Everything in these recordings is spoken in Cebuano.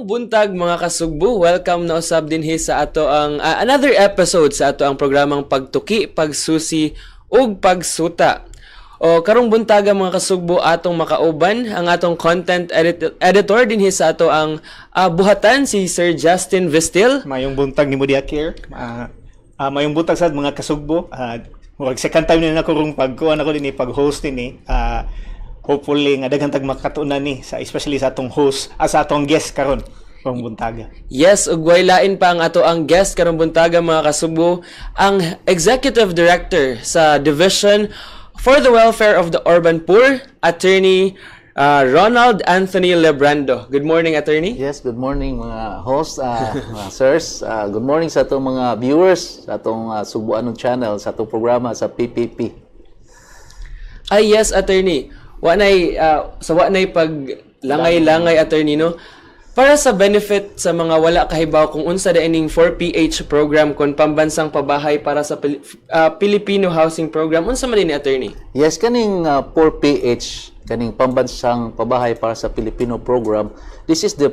Buntag, mga kasugbo. Welcome na usab dinhi sa ato ang another episode sa ato ang programang Pagtuki, Pagsusi ug Pagsuta. O karong buntaga, mga kasugbo, atong makauban ang atong content editor dinhi sa ato ang buhatan, si Sir Justin Vestil. Mayong buntag nimo diha, Claire. Mayong buntag sa mga kasugbo. Murag second time na nako rong pagkuan ako dinhi, pag-host dinhi. Hopefully nga daghan tag makatunan ni sa especially sa atong host, sa atong guest karon karong buntaga. Yes, ug way lain pa ang ato ang guest karong buntaga, mga kasugbo, ang Executive Director sa Division for the Welfare of the Urban Poor, Attorney Ronald Anthony Lebrando. Good morning, Attorney. Yes, good morning, mga hosts, mga sirs. Good morning sa atong mga viewers sa atong Sugbuanon channel, sa atong programa sa PPP. Ay yes, Attorney. Wa nay sa wa nay pag langay-langay, Attorney, no. Para sa benefit sa mga wala kahibaw kung unsa da ining 4PH program kon pambansang pabahay para sa Filipino Housing Program, unsa man ni, Attorney? Yes, kaning 4PH, kaning pambansang pabahay para sa Filipino program, this is the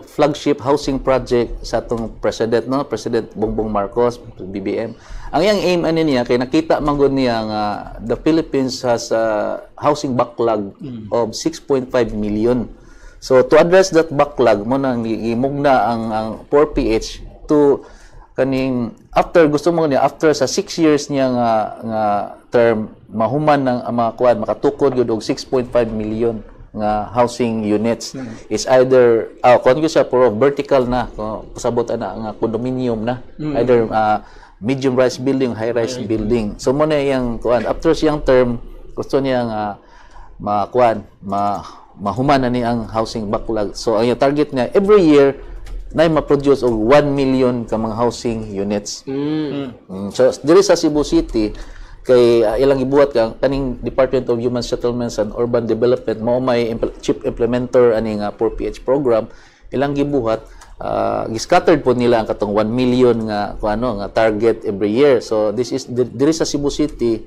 flagship housing project sa atong president, no, President Bongbong Marcos, BBM. Ang iyang aim ani niya kay nakita man gud niya nga the Philippines has a housing backlog of 6.5 million. So to address that backlog mo nang gimugna ang 4PH to kaning after gusto mo niya after sa 6 years niya nga term, mahuman ng ang mga kuan, makatukod gyud og 6.5 million nga housing units. Is either kuan gyud siya, pero vertical na kung pasabot ana nga condominium na, either medium rise building, high rise building. So mo na iyang kuan, after siyang term gusto niya nga makuan, mahuman na ni ang housing backlog. So ang iyang target niya, every year na ma-produce og 1 million ka mga housing units. So diri sa Cebu City kay ilang gibuhat kang kaning Department of Human Settlements and Urban Development mao may chief implementer ani nga 4PH program. Ilang gibuhat, giscattered po nila ang katong 1 million nga kung ano nga target every year. So this is diri sa Cebu City,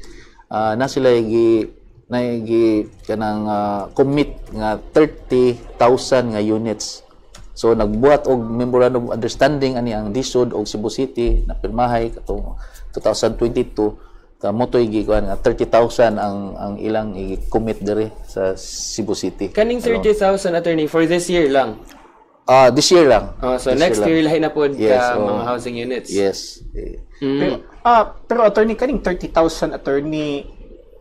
na sila gi na gi kanang commit nga 30,000 nga units. So nagbuhat og memorandum of understanding ani ang DHSUD og Cebu City na pirmahay katong 2022 ta mo to'y gikuan nga 30,000 ang ilang i-commit diri sa Cebu City. Kaning 30,000, Attorney, for this year lang? Ah, this year lang. Oh, so This next year, lahi na pod Yes, ka oh. mga housing units. Yes. Eh, Pero attorney, kaning 30,000, attorney,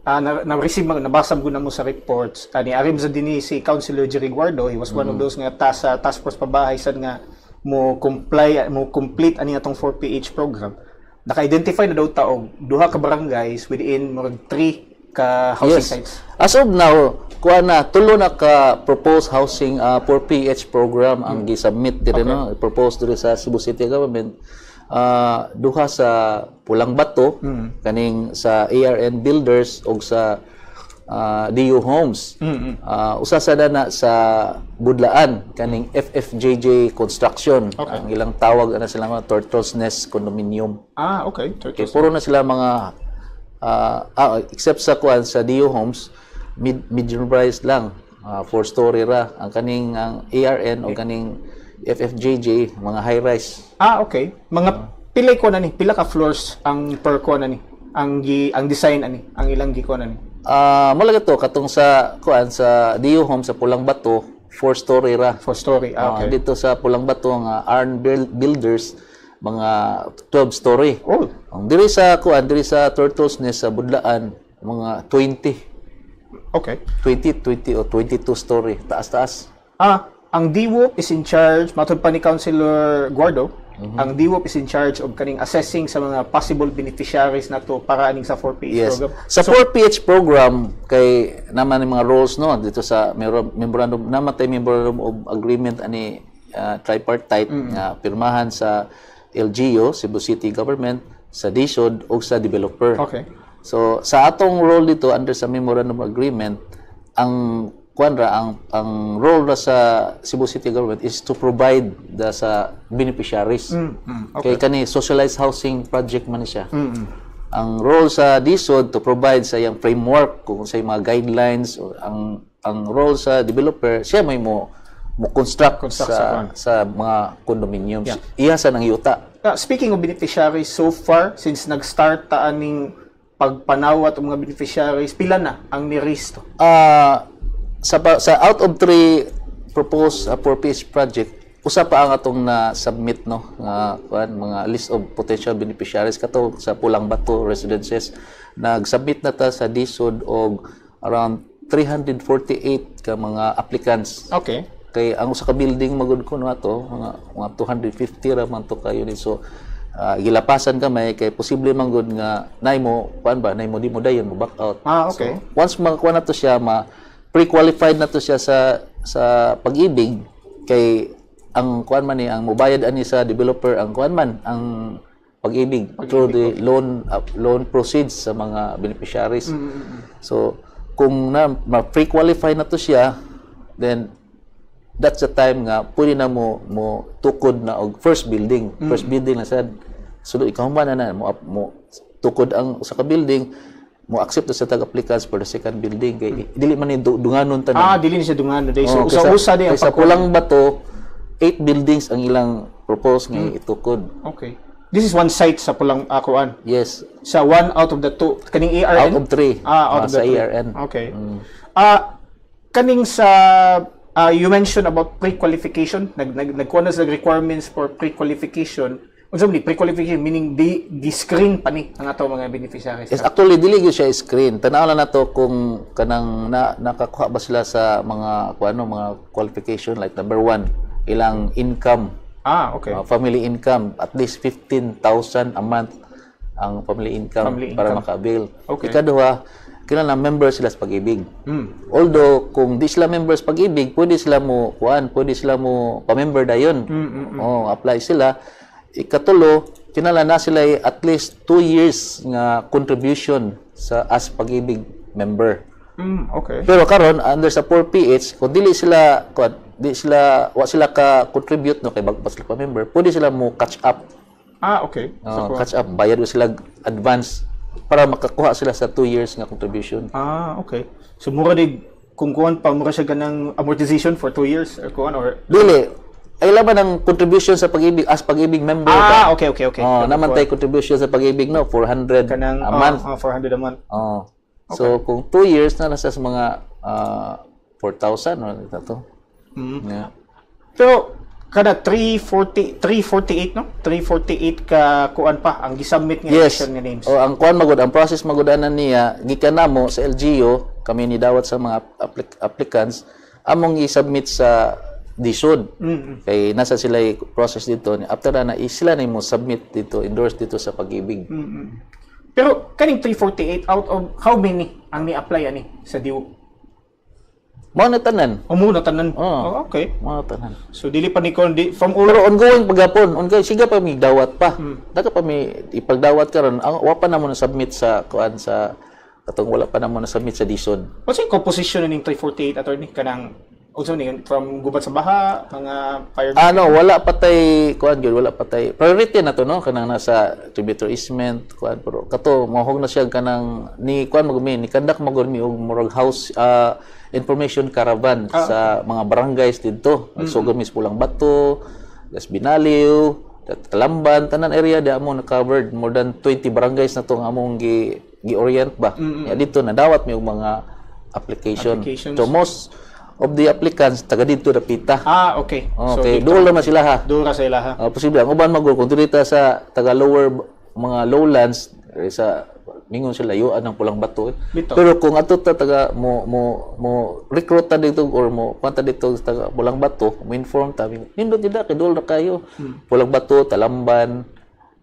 na receive man, nabasa mo na mo sa reports ani arim sa dinhi si Councilor Jerry Guardo. He was one of those nga sa task force pabahay sad nga mo comply, mo complete ani atong 4PH program. Naka-identify na daw ta og duha ka barangays within murag 3 ka housing sites. As of now, kuha na, tulo na ka proposed housing 4PH program ang gi-submit diri, no, propose diri sa Cebu City government. Duha sa Pulang Bato, kaning sa ARN Builders og sa DU Homes. Usa sa dana sa Budlaan, kaning FFJJ Construction. Ang ilang tawag ana sila mga Turtles Nest Condominium. Ah, okay. Okay, puro na sila mga except sa kuan, sa Dio Homes, medium rise lang, four story ra. Ang kaning ang ARN o kaning FFJJ, mga high rise. Ah, okay. Mga pila ko na ni, pila ka floors ang per ko na ni, ang design ani, ang ilang gi ko na ni? Ah, mo lagi to katong sa kuan, sa Dio Homes sa Pulang Bato, four story ra. Four story. Ah, okay. Dito sa Pulang Bato nga ARN Builders, mga 12 story. Oh. Ang diri sa kuan, diri sa Turtles Nest sa Budlaan, mga 20. 20, 20 o 22 story, taas-taas. Ah, ang DWOP is in charge, matod pa ni Councilor Guardo, ang DWOP is in charge of kaning assessing sa mga possible beneficiaries na to para aning sa 4PH program. Sa 4PH program kay naman yung mga roles, no, dito sa memorandum naman tay memorandum of agreement ani tripartite nga pirmahan sa LGU, Cebu City Government, sa DHSUD o sa developer. So sa atong role dito under sa memorandum agreement, ang kuan ra, ang role ra sa Cebu City Government is to provide the sa beneficiaries. Kay kani socialized housing project man ni siya. Ang role sa DHSUD to provide sa iyang framework kung sa mga guidelines o ang role sa developer, siya may mo mo construct, Construct sa sa kuan. Sa mga condominiums. Iya sa nang yuta. Speaking of beneficiaries, so far, since nag-start ta aning pagpanawat og mga beneficiaries, pila na ang ni-register? Sa out of three proposed 4PH project, usa pa ang atong na submit, no, nga kuan, mga list of potential beneficiaries, kato sa Pulang Bato Residences. Nag-submit na ta sa DHSUD og around 348 ka mga applicants kay ang usa ka building magud kuno ato mga 250 ra man to ka unit, so gilapasan gamay kay posible man gud nga nay mo kuan ba, nay mo di mo dayon mo back out. So once makakuha na to siya, ma pre-qualified na to siya sa Pag-ibig, kay ang kuan man ni, ang mobayad ani sa developer ang kuan man, ang Pag-ibig, through the loan proceeds sa mga beneficiaries. So kung na ma pre-qualify na to siya, then that's the time nga pwede na mo mo tukod na og first building. First building na sad. Sulod ikaw man na na mo, mo tukod ang usa ka building, mo accept na sa tag applicants for the second building kay dili man ni dunganon tanan. Ah, dili ni siya dungan day. So Oh, kaysa- usa-usa di ang kaysa Pulang Bato, eight buildings ang ilang propose nga itukod. Okay. This is one site sa Pulang kuan. Yes. Sa one out of the two kaning ARN. Out of three. Ah, out of sa the three. ARN. Okay. Kaning sa you mentioned about pre-qualification, nag nag nagkuha na sa requirements for pre-qualification. Unsa man ni pre-qualification, meaning di screen pa ni ang ato mga beneficiaries? Yes, actually dili gyud siya screen. Tanaw lang nato kung kanang na, nakakuha ba sila sa mga kung ano, mga qualification, like number one, ilang income, family income, at least 15,000 a month ang family income Family para income. maka-avail. Ikaduha, kailangan member sila sa Pag-ibig. Although kung di sila members Pag-ibig, pwede sila mo kuan, pwede sila mo pa-member dayon. Oh, apply sila. Ikatulo, kinahanglan na sila at least 2 years nga contribution sa as Pag-ibig member. Pero karon under sa 4PH, kung dili sila kuan, di sila wa sila ka contribute, no, kay bag sila pa member, pwede sila mo catch up. Catch up, bayad sila advance para makakuha sila sa 2 years nga contribution. Ah, okay. So mura di kung kuan pa, mura siya ganang amortization for 2 years or kuan or Dili ay laban ang contribution sa Pag-ibig as Pag-ibig member ba? Ah, okay. Oh, naman tay contribution sa Pag-ibig, no, 400 kanang a month. Oh, 400 a month. Oh. So kung 2 years na nasa sa mga 4,000 or ito to. Yeah. Pero kada 340 348, no? 348 ka kuan pa ang gisubmit nga initial nga names. O ang kuan magud, ang process magud ana niya, gikan namo sa LGU, kami ni dawat sa mga applicants, among i-submit sa DHSUD. Kay nasa sila process dito. After na sila na mo submit dito, endorse dito sa Pag-ibig. Pero kaning 348, out of how many ang ni-apply ani sa DO? Mao na tanan. O muna tanan. Oo. Oh, okay. Mao na tanan. So dili pa ni kon di, from all Pero ongoing pagapon, ongoing siga pa mi dawat pa. Daga pa mi ipagdawat karon, ang wa pa namo na submit sa kuan, sa katong wala pa namo na submit sa DHSUD. What's yung composition ning 348, attorney, kanang unsa ni, from gubat sa baha, mga fire? Ano, wala pa tay kuan gyud, wala pa tay priority na to, no, kanang nasa tributary easement kuan, pero kato mahog na siya kanang ni kuan magumi ni conduct magumi og murag house information caravan sa mga barangays didto. Nagsugod mi sa Pulang Bato, Das Binaliw, Talamban, tanan area di amo na covered, more than 20 barangays na to ang among gi gi-orient ba. Ya dito nadawat mi og mga application. Applications. So most of the applicants taga didto dapita. Okay, So, duol naman sila ha. Duol ra sa ila ha. Ah, posible ang uban magul kung diri ta sa taga lower, mga lowlands eh, sa mingon sila layuan ng Pulang Bato eh. Bitaw. Pero kung ato ta taga mo mo mo recruit ta dito or mo kwanta dito sa taga Pulang Bato, mo inform ta, nindot nila kay duol ra kayo. Pulang Bato, Talamban,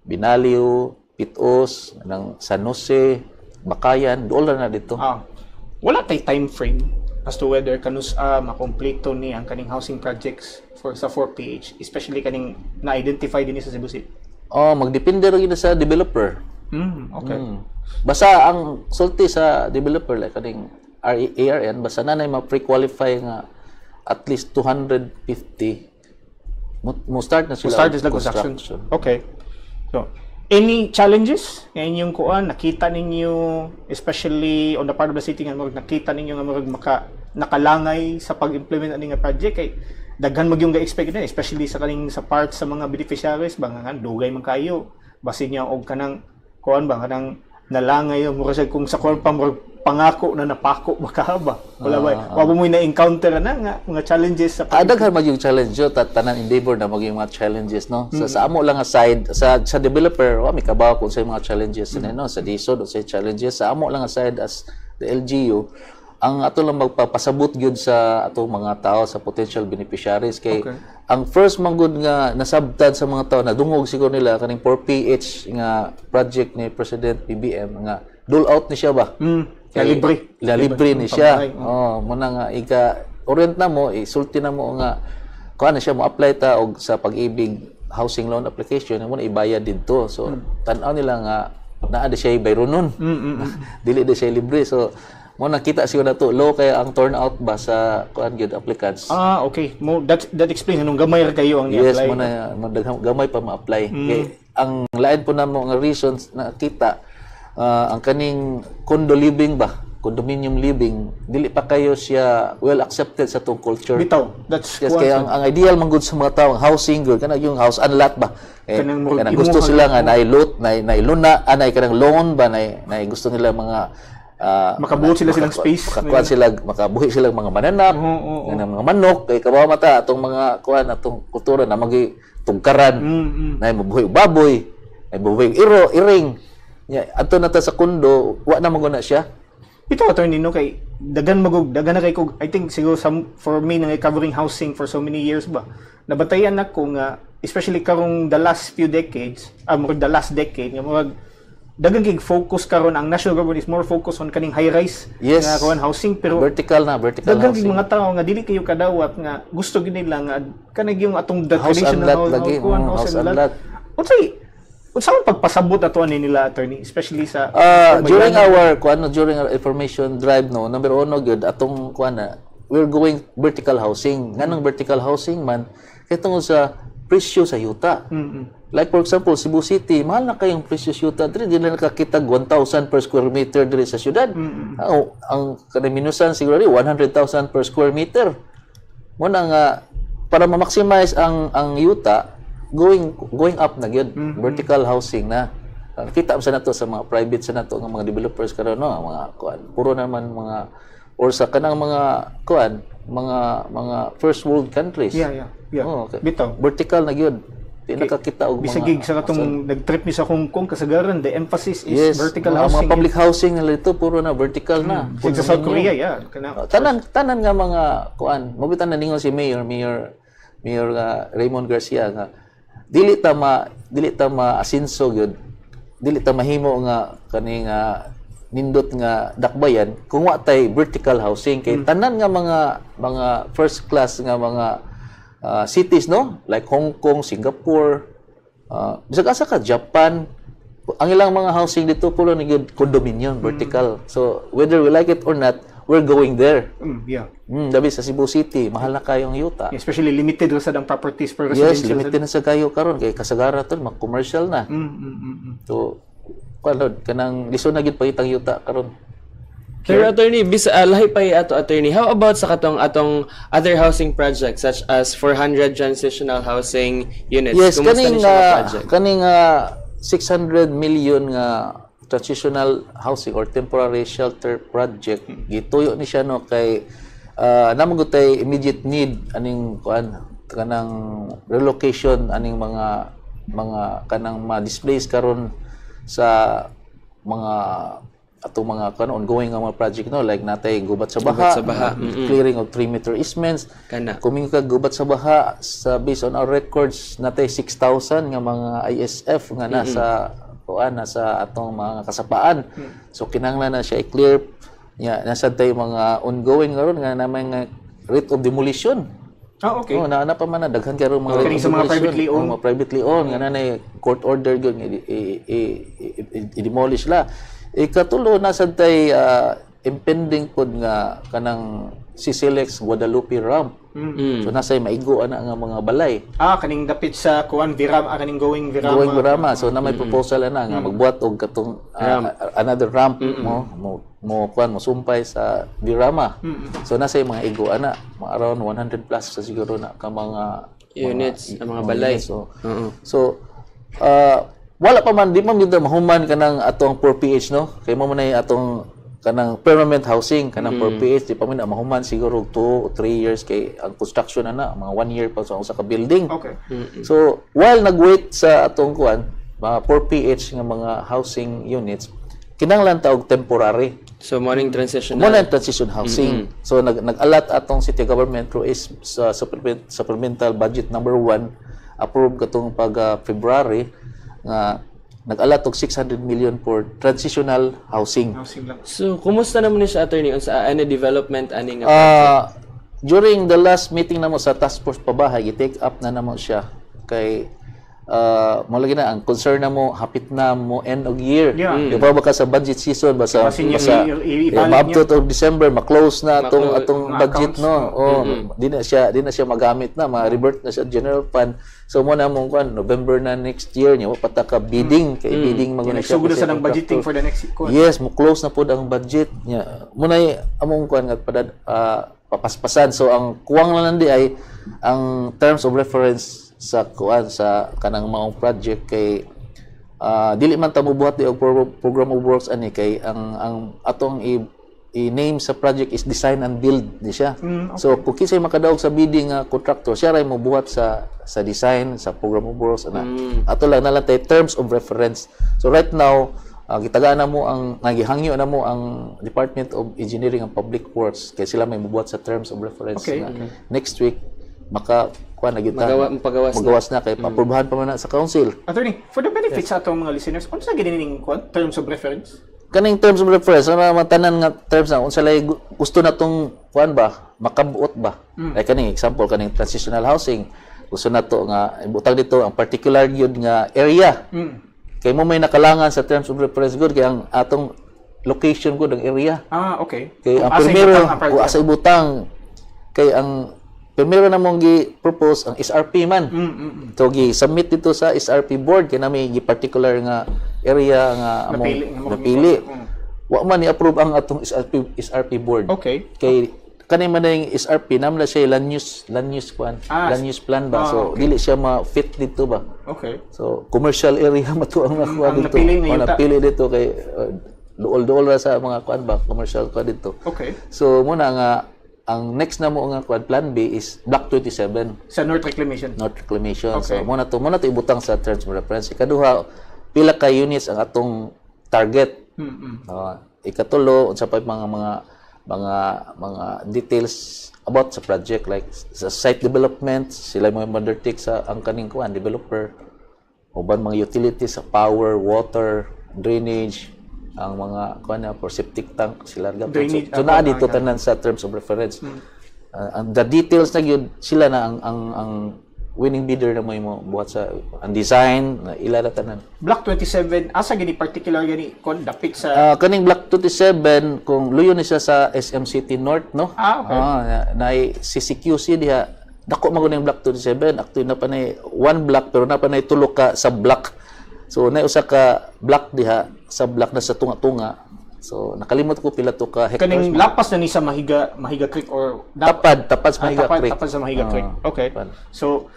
Binaliw, Pit-os, ng San Jose, Bacayan, duol ra na dito. Ah. Wala tay time frame as to whether kanus makompleto ni ang kaning housing projects for sa 4PH, especially kaning na-identify din sa Cebu City? Oh, magdepende ra gyud sa developer. Basta ang sulti sa developer, like kaning ARN, basta nanay ma-pre-qualify nga at least 250, mo start na sila Start is the construction. Okay. So, any challenges nga inyong kuan nakita ninyo, especially on the part of the city, nga murag nakita ninyo nga murag maka nakalangay sa pag-implement ani nga project, kay Daghan magyung ga-expect na, especially sa kaning sa part sa mga beneficiaries ba nga dugay man kayo, basin niya og kanang kuan ba, kanang nalangay yung mura siya kung sa kuan pa, murag pangako na napako ba ka ba, wala ba, wa mo na encounter na nga mga challenges sa Daghan man yung challenge yo, tanan endeavor na maging mga challenges, no? Sa amo lang nga side, sa developer, wa mi kabaw kung sa mga challenges no, sa DHSUD sa challenges. Sa amo lang nga side as the LGU, ang ato lang magpapasabot gyud sa atong mga tao, sa potential beneficiaries, kay ang first man gud nga nasabtan sa mga tao, nadungog siguro nila kaning 4PH nga project ni President BBM nga dole out ni siya ba. Na libre. La libre ni siya. Pabahay. Oh, muna nga ika orient na mo, isulti na mo nga kuan na siya, mo apply ta og sa Pag-IBIG housing loan application, mo na ibayad didto. So tan-aw nila nga naa di siya bayronon. Dili di siya libre. So mo nakita siguro na to, low kaya ang turnout ba sa kuan gyud, applicants. Ah, okay. Mo that explains anong gamay ra kayo ang Yes, ni-apply. mo na mo gamay pa ma-apply. Kay ang lain po namo nga reasons nakita, ang kaning condo living ba, condominium living, dili pa kayo siya well accepted sa atong culture. Bitaw. That's Yes, kuan kaya ang ideal man gud sa mga tao, ang housing gud kana yung house and lot ba. Eh, Kanang murag kanang gusto imuha sila nga naay lot, naay luna, naay kanang loan ba, naay gusto nila mga Makabuot sila silang space. Makakuan sila, makabuhi sila mga mananap, Oo, oo, oo. kanang mga manok, kay kabaw mata atong mga kuan, atong kultura na magi tugkaran. Naay mabuhi og baboy, naay mabuhi og iro, iring. Nya adto na ta sa kondo, wa na man gud na siya. Ito, Attorney, no, kay dagan magug dagan na kay kog, I think siguro some, for me nang covering housing for so many years ba, nabatayan nako nga especially karong the last few decades, murag the last decade nga murag dagan kay focus karon, ang national government is more focused on kaning high rise nga kuan housing, pero Vertical na, vertical daghang housing. Mga tao nga dili kayo kadawat nga gusto gid nila nga kanang yung atong the House and traditional lot house, lagi, kuan, house and lot. Unsay man pagpasabot ato ani nila, Attorney, especially sa During our kuan, no, during our information drive, no, number uno gyud atong kuan na we're going vertical housing. Nganong vertical housing man? Kay tungod sa presyo sa yuta. Like for example, Cebu City, mahal na kayong presyo sa yuta diri, di na nakakita 1,000 per square meter diri sa syudad. Ang kanaminusan siguro di 100,000 per square meter. Mo na nga para ma-maximize ang yuta, going going up na gyud, vertical housing na. Kita mo sa nato sa mga private sa nato nga mga developers karon, no, ang mga kuan, puro naman mga or sa kanang mga kuan, mga first world countries. Yeah. Oh, okay. Bitaw. Vertical na gyud. Di nakakita og mga Bisag sa katong nag-trip mi sa Hong Kong, kasagaran the emphasis is vertical mga, housing. Mga public housing nila dito puro na vertical na. Bisag sa South Korea, yeah. Kana, Tanan tanan nga mga kuan, mo bitan na ningon si Mayor Raymond Garcia nga dili ta maasinso gyud, dili ta mahimo nga kani nga nindot nga dakbayan kung wa tay vertical housing, kay tanan nga mga first class nga mga cities, no, like Hong Kong, Singapore, bisag asa ka, Japan, ang ilang mga housing dito puro ni gyud condominium, vertical. So whether we like it or not, we're going there. Labi sa Cebu City, mahal na kayong yuta. Especially limited ra sad ang properties per Yes, residential. limited na sa kayo karon kay kasagara to mga commercial na. So kuan kanang lisod na gyud pangitang yuta karon. Pero Attorney, bis lahi pa ato, Attorney. How about sa katong atong other housing projects such as 400 transitional housing units? Yes, Kumusta kaning ni siya nga project? Kaning 600 million nga transitional housing or temporary shelter project, gituyo ni siya, no, kay naa man gud tay immediate need aning kuan, kanang relocation aning mga kanang ma-displace karon sa mga atong mga kuan, ongoing nga mga project, no, like natay gubat sa baha, Gubat sa baha, clearing of 3-meter easements. Kana. Kung ka gubat sa baha, sa based on our records, natay 6,000 nga mga ISF nga nasa kuan, nasa atong mga kasapaan. So kinahanglan na siya i-clear nya. Nasa tay mga ongoing karon nga naman nga writ of demolition. Ah, okay. Oh, naa pa man na daghan karon mga writ Kaning of sa mga demolition. privately owned? Oh, mga privately owned nga naa court order gyud nga i-demolish la. Ikatulo, nasa tay impending pod nga kanang CCLEX Guadalupe ramp. So nasa maigo ana nga mga balay. Ah, kaning dapit sa kuan Viram, ah, kaning going Virama. Going Virama. So na may proposal ana nga magbuhat og katong another ramp mo kuan mo sumpay sa Virama. So nasa mga igo ana, mga around 100 plus sa siguro na ka mga units, ang mga balay. Units. So, so wala pa man, di man gyud mahuman kanang atong 4PH, no, kay mo man ay atong kanang permanent housing, kanang 4PH, di pa man na mahuman siguro 2 o 3 years kay ang construction na na mga 1 year pa sa usa ka building. So while nag-wait sa atong kuan, mga 4PH nga mga housing units, kinahanglan ta og temporary. So morning transitional. Mo na ang transition housing. So nag-allot atong city government through is sa supplemental budget number 1 approved katong pag February nga nag-allot og 600 million for transitional housing. Housing lang. So kumusta naman ni siya, attorney, unsa ano development ani nga? During the last meeting namo sa task force pabahay, i-take up na namo siya kay mo lagi na ang concern na mo, hapit na mo end of year. Di ba baka sa budget season basta Kasi niya basta ibalik maabot og December, ma-close na atong atong mga budget, accounts. No. Oh, di na siya magamit na, ma-revert na siya general fund. So mo na mong kuan November na next year niya, wa pa ta ka bidding kay bidding man gud na siya. Nagsugod na kasi sa ng budgeting contractor. For the next kuan. Yes, mo close na pod ang budget niya. Munay among kuan nga padad papaspasan. So ang kuwang lang di ay ang terms of reference sa kuan sa kanang maong project kay dili man ta mobuhat di og program of works ani kay ang atong i-name sa project is design and build ni siya. So kung kinsay makadaog sa bidding nga contractor, siya ray mobuhat sa design, sa program of works ana. Ato lang na lang tay terms of reference. So right now, gitagaan na mo ang nagihangyo na mo ang Department of Engineering and Public Works kay sila may mobuhat sa terms of reference na next week maka kuan na gyud ta. Mapagawas na. Magawas na kay paaprubahan pa man na sa council. Attorney, for the benefit sa atong mga listeners, unsa gani ning kuan terms of reference? Kaning terms of reference, ano naman tanan nga terms na unsa lay gusto na tong kuan ba, makabuot ba. Like kaning example, kaning transitional housing, gusto na to nga ibutang dito ang particular gyud nga area. Kay mo may nakalangan sa terms of reference good kay ang atong location gud ang area. Kay Kung ang asa primero ibutang ang kung asa ibutang, kay ang primero na mong gi-propose ang SRP man. So gi-submit dito sa SRP board kay nami gi particular nga area nga among Napili, nga among napili. Wa man ni-approve ang atong SRP board. Kay kani man na yung SRP nam na siya land use kuan, land use plan ba. So dili siya ma-fit dito ba. So commercial area man to ang nakuha Ang dito. napili nga O, yuta. napili dito kay duol-duol ra sa mga kuan ba, commercial kuan dito. So muna nga ang next na mo nga kuan, plan B is Block 27. Sa North Reclamation. North Reclamation. So muna to ibutang sa terms of reference. Ikaduha, pila ka units ang atong target. Ikatulo, unsa pa yung mga details about sa project, like sa site development, sila mo undertake sa ang kaning kuan developer, uban mga utilities sa power, water, drainage, ang mga kuan na for septic tank sila gapon. So, Drainage, so naa dito tanan sa terms of reference. Ang the details na gyud sila na ang winning bidder na mo buhat sa ang design na ila na tanan. Block 27, asa gani particular gani kon dapit sa Ah, kaning Block 27, kung luyo ni siya sa SM City North, no? Ah, okay. Ah, na CCQC diha. Dako man gud ning Block 27. Actually na pa nay one block pero na pa nay tulo ka sa block. So nay usa ka block diha sa block na sa tunga-tunga. So nakalimot ko pila to ka hectares. Kaning lapas na ni sa Mahiga Creek or Tapad, tapad sa Ah, Mahiga tapad, Creek. tapad sa Mahiga Creek. Okay. Tapad. So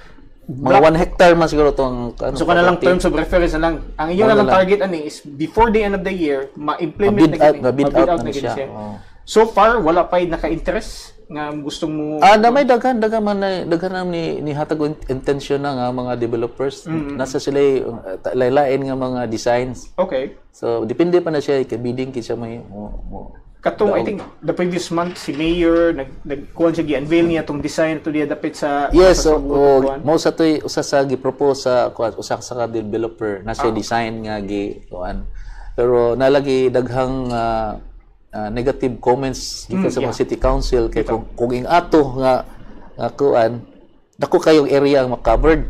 Mga 1 hectare man siguro tong ano, So kana lang property. terms of reference na lang. Ang iyo na Mo na lang lang. target ani is before the end of the year ma-implement Ma-bid na out, gini. ma-bid Ma-bid out na na gini siya. siya. Oo. So far wala pa naka-interest nga gustong mo? Ah, na may daghan daghan man na daghan na ni hatag og intention na nga mga developers. Nasa sila lain nga mga designs. So depende pa na siya kay bidding kay siya may mo Katong I think the previous month si Mayor nagkuan siya, gi-unveil niya tong design to diya dapit sa Yes, sa so Cebu, oh, kuan. mo sa to'y usa sa gi-propose sa kuan, usa sa ka developer na siya design nga gi kuan. Pero nalagi daghang negative comments gikan sa mga city council kay kung ing ato nga nga kuan, dako kayong area ang ma-covered.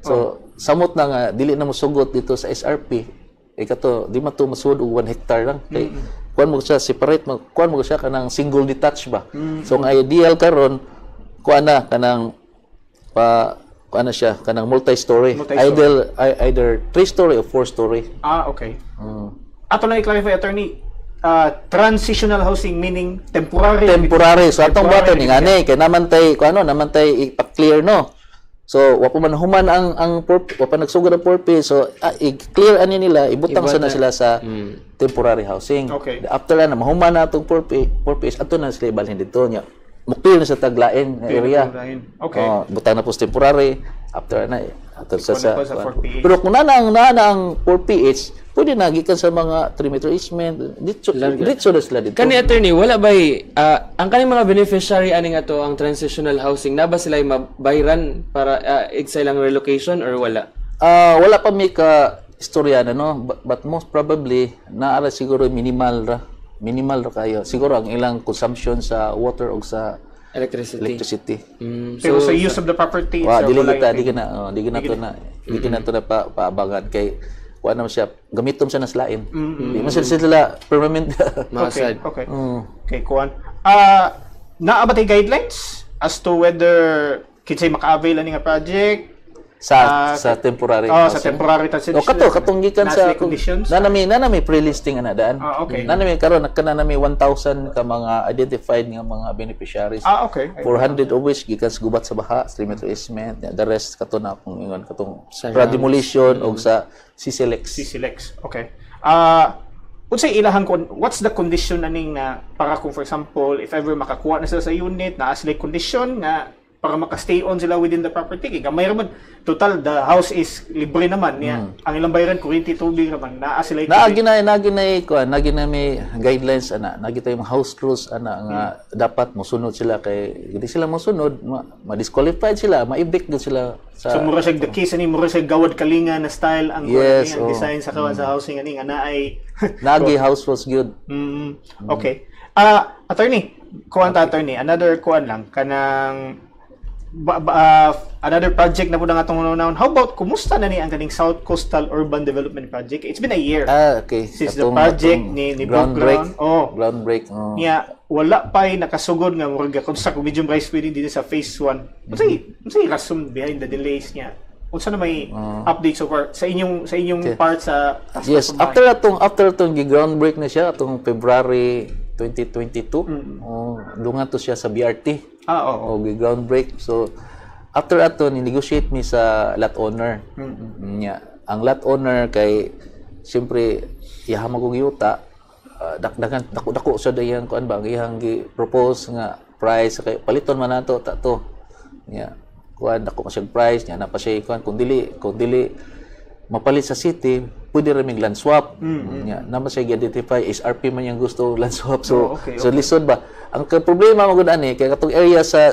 So samot na nga dili na mosugot dito sa SRP. Eh kato di man to masud og 1 hectare lang kay kuan mo siya separate mo, kuan mo siya kanang single detached ba. So ang ideal karon Kuan na kanang pa kuan na siya kanang multi-story. Multi-story. Either three-story or four-story. Ah, okay. Ato lang i-clarify, attorney. Transitional housing meaning temporary. Temporary. So atong Temporary bato ni ngani kay naman tay kuan ano, naman tay ipa-clear, no. So wa pa man human ang wa pa nagsugod ang 4P, so i-clear ani nila, ibutang sa na sila sa temporary housing. After na mahuman na atong 4P, 4P ato na sila ibalhin dito nya. Mo-clear na sa taglain nga area. Oh, butang na po sa temporary after na after sa na po sa 4PH. Pero kung na ang 4PH, pwede na gikan sa mga 3-meter easement dito, dito na sila dito. Kani, attorney, wala ba ang kaning mga beneficiary ani nga to ang transitional housing, na ba sila mabayran para sa ilang relocation or wala? Ah, wala pa mi ka istorya na, no, but most probably naara siguro minimal ra. Minimal ra kayo. Siguro ang ilang consumption sa water o sa electricity. Electricity. Pero sa use of the property Wa itself, dili wala kita yung di na oh, di na to na di na to na pa paabangan kay wa naman siya gamiton siya na slain. Di man sila permanent. Mga sad. Okay. Okay, kuan. Ah, naa ba tay guidelines as to whether kinsay maka-avail ani nga project? Sa Ah, sa temporary Oh, sa housing. temporary transition. O kato katong gikan Naa sa sila conditions. Na nami pre-listing ana daan. Ah, okay. Na nami karon nagkana nami 1,000 ka mga identified nga mga beneficiaries. Ah, okay. 400 of which gikan sa gubat sa baha, 3-meter easement, the rest kato na akong ingon katong Sa sa demolition og sa CCLEX. CCLEX. Okay. Ah, unsay ilahang what's the condition aning na para kung, for example, if ever makakuha na sila sa unit, naa sila condition nga para maka-stay on sila within the property, kay gamay ra man, total the house is libre naman niya, ang ilang bayaran kuryente, tubig ra man, naa sila Naagi na kuan, naagi na may guidelines ana, naagi tayo mga house rules ana nga dapat mosunod sila kay hindi sila mosunod, ma-disqualified sila, ma-evict gud sila sa So mura siya the case ani, mura siya gawad kalinga na style ang Yes, ang oh. design sa kawan sa housing ani nga naay Naagi house rules gyud. Okay. Ah, attorney, kuan ta, attorney, another kuan lang kanang another project na po nga atong unahon. How about kumusta na ni ang kaning South Coastal Urban Development Project? It's been a year Ah, okay. since the project ni ground broke break. ground. Oh. Ground break. Oh. Niya wala pa'y nakasugod nga murag construct og medium rise building dito sa phase 1. Unsay rason behind the delays niya? Unsa na may update so far sa inyong part sa task Yes, force pabahay? after atong gi-ground break na siya atong February 2022. Oh, dungan to siya sa BRT. Ah, oo. O gi-ground break. So after ato ni negotiate mi sa lot owner. Nya, ang lot owner kay siyempre iyaha magong yuta, dakdakan dako dako sa dayang kuan ba ang iyang gi-propose nga price kay paliton man nato ta to. Nya, kuan dako man siyang price nya na pa siya kuan kung dili mapalit sa city, pwede ra mig land swap. Nya, naman siya gi-identify SRP man yang gusto land swap. So Oh, okay, so lisod ba? Ang problema mo gud ani kay katong area sa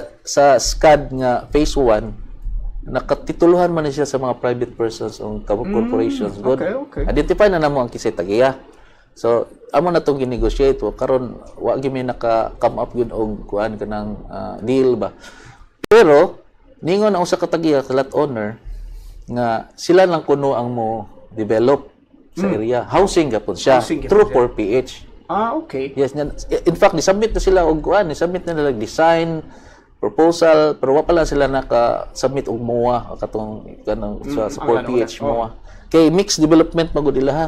SCAD nga phase 1, nakatituluhan man ni siya sa mga private persons o corporations good. Okay. Identify na namo ang kisay tagiya. So amo na tong ginegotiate wa karon wa gyud mi naka come up gyud og kuan kanang deal ba. Pero ningon ang usa ka tagiya sa lot owner nga sila lang kuno ang mo develop sa area. Housing gapon siya Housing gyapon through siya. 4PH. Ah, okay. Yes, in fact, ni-submit na sila og kuan, ni-submit na nila design proposal, pero wa pa lang sila naka-submit og MOA katong kanang sa Ang 4PH ano, MOA. Kay mixed development magud ila ha.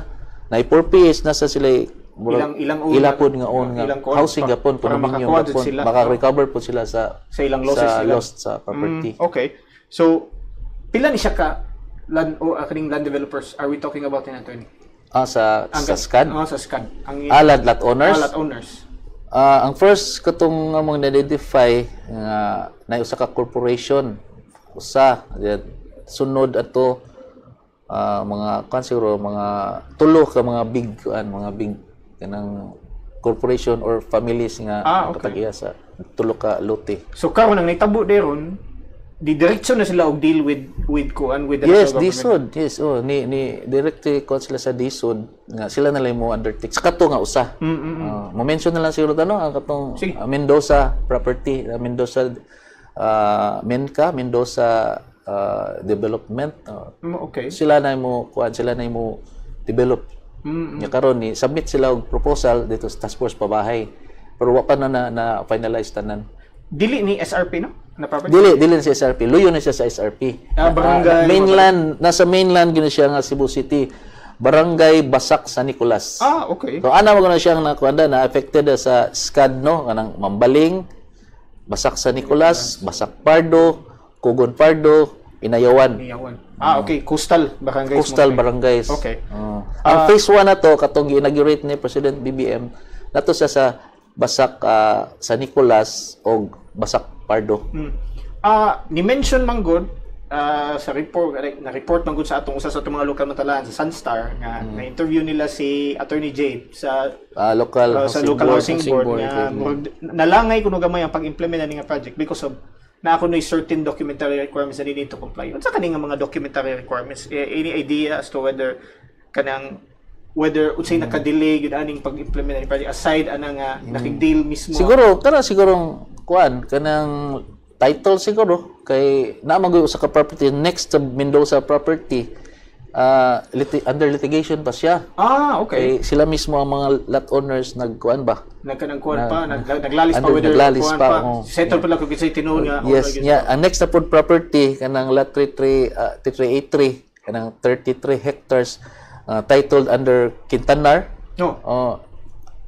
Na 4PH nasa sila Ilang own ila pod nga own nga ilang kuan, housing gapon, para condominium makakuha jud gapon, sila. maka-recover po sila sa Sa ilang losses sa nila. lost sa property. Okay. So, pila ni siya ka land o kaning land developers are we talking about in, attorney? Ah, sa SCAD? Oh, sa SCAD. Ang Ah, lot owners? Ah, lot owners. Ah, ang first katong among na-identify nga na usa ka corporation, usa. Then, sunod ato mga kuan siguro mga tulo ka mga big kuan, mga big kanang corporation or families nga katag-iya sa tulo ka lote. So karon ang nahitabo deron, di diretso na sila og deal with kuan with the Yes, national government. DHSUD. Yes, oh, ni directly kuan sila sa DHSUD nga sila na lang mo undertake. Sa kato nga usa. Mo mention na lang siguro tanong ang katong Sige. Mendoza property, Mendoza Menka, Mendoza Development. Sila na mo kuan, sila na mo develop. Nya karon ni submit sila og proposal dito sa task force pabahay. Pero wa pa na finalize tanan. Dili ni SRP, no? Na property? Dili, dili na sa SRP. Luyo na siya sa SRP. Ah, barangay- Mainland, nasa mainland gyud na siya nga Cebu City. Barangay Basak, San Nicolas. Ah, okay. So ana mo na siyang nakuanda na affected na sa SCAD, no, kanang Mambaling, Basak San Nicolas, Basak Pardo, Kugon Pardo, Inayawan. Inayawan. Ah, okay. Coastal barangays. Coastal mo. Barangays. Okay. Oh. Ang phase 1 na to katong gi-inaugurate ni President BBM nato siya sa Basak San Nicolas og Basak Pardo. Ah, ni-mention man gud sa report, na report man gud sa atong usa sa atong mga lokal matalaan sa Sunstar nga na-interview nila si Attorney Jade sa Local sa housing local board. housing Housing board, board, nga murag nalangay kuno gamay ang pag-implement ani nga project because of na ako no certain documentary requirements na need to comply. Unsa kani nga mga documentary requirements? Eh, any idea as to whether kanang whether unsay naka-delay gyud aning pag-implement ani project aside ana nga nakig-deal mismo? Siguro kana siguro kuan kanang title siguro kay naa man gyud usa ka property next to Mendoza property, under litigation pa siya. Ah, okay. Kay sila mismo ang mga lot owners nagkuan ba? Nagkanang kuan pa, naglalis pa under- whether naglalis kuan pa, pa. oh. Settle pa lang kung kinsay tinuod nga. Yes, yeah. Ang next na pod property kanang lot 33 3383, kanang 33 hectares, titled under Quintanar. No. Oh.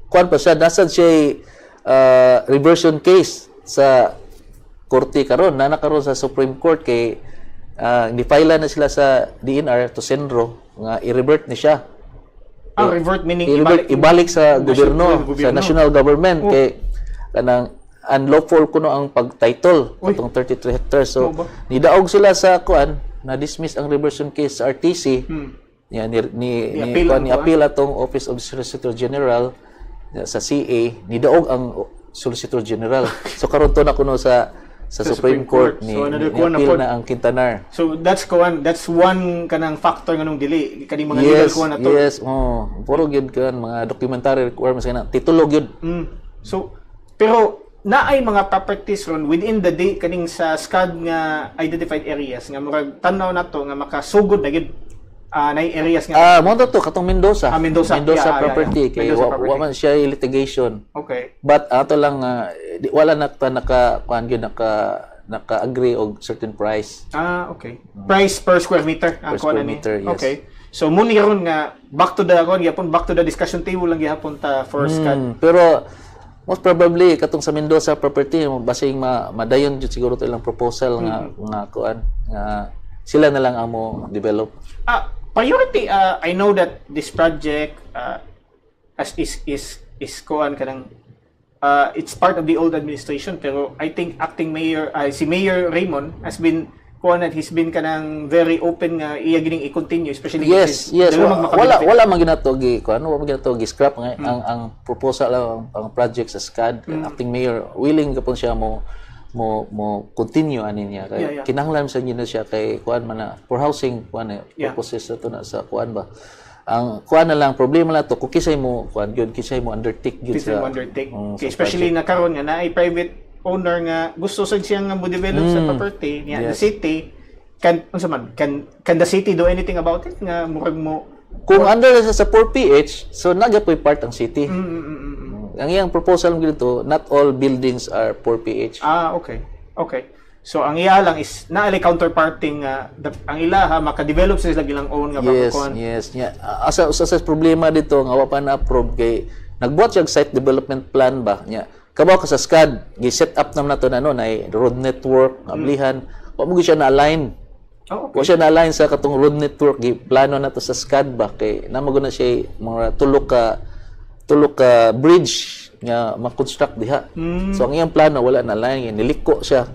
Kuan pa siya, nasa siya reversion case sa korte karon, na karon sa Supreme Court kay ni-file na sila sa DENR to CENRO nga i-revert ni siya. Ah, revert meaning I-revert, ibalik, ibalik sa gobyerno, gobyerno. sa national government kay kanang unlawful kuno ang pag-title katong 33 hectares. So Mao ba? nidaog sila sa kuan, na dismiss ang reversion case sa RTC. Niya ni Ni-appeal kuan ang ni kuan. appeal atong Office of Solicitor General sa CA, nidaog ang Solicitor General. So karon to na kuno sa Supreme Supreme Court. Court, ni, So, another ni kuan na appeal pod. na ang Quintanar. So that's kuan, that's one kanang factor nganong dili kaning mga legal kuan na to. Yes, oh, puro gyud kan mga documentary requirements kana titulo gyud. So pero naay mga properties ron within the day kaning sa SCAD nga identified areas nga murag tan-aw nato nga makasugod na gyud, naay areas nga Ah, mo to katong Mendoza. Ah, Mendoza. Mendoza property yeah. kay Mendoza wa, property. wa man siya litigation. But ato lang wala na ta naka kuan gyud naka agree og certain price. Ah, okay. Price per square meter ang Per kuan square ani. meter, yes. Okay. So muni ron nga back to the kuan gyapon, back to the discussion table lang gihapon ta for SCAD. Pero most probably katong sa Mendoza property basing ma madayon jud siguro to ilang proposal nga nga kuan nga sila na lang ang mo develop. Ah, priority, I know that this project as is kuan kanang it's part of the old administration, pero I think acting mayor, si Mayor Raymond has been kuan that he's been kanang very open nga iya gining i-continue, especially Yes. dalo Wala magmaka-benefit. wala man ginato gi kuan, wala man ginato gi scrap nga ang proposal, ang project sa SCAD. Acting mayor willing gapon siya mo continue ani niya kay kinahanglan sa niya na siya kay kuan man na for housing kuan eh, purposes na to na sa kuan ba. Ang kuan na lang problema na to kung kisay mo kuan gyud, kisay mo undertake gyud Kisay sa mo undertake. sa Okay, especially na karon nga naay private owner nga gusto sad siya nga mo develop sa property niya. The city can, unsa man, can the city do anything about it nga murag mo Kung under na siya sa 4PH, so nagapoy part ang city. Ang iyang proposal mo dito, not all buildings are 4PH. Ah, okay. So ang iya lang is naay counterparting nga ang ilaha maka-develop sila ilang own nga Yes, kuan. yes. Nya, asa usa sa problema dito nga wa pa na-approve kay nagbuhat siya og site development plan ba nya. Kabaw ka sa SCAD, gi-set up naman nato na no na road network, ablihan. Wa mo gyud siya na-align. Oh, okay. Wa siya na-align sa katong road network gi plano na to sa SCAD ba kay namo na siya mga tulo ka bridge nga ma-construct diha. So ang iyang plano wala na align, niliko siya.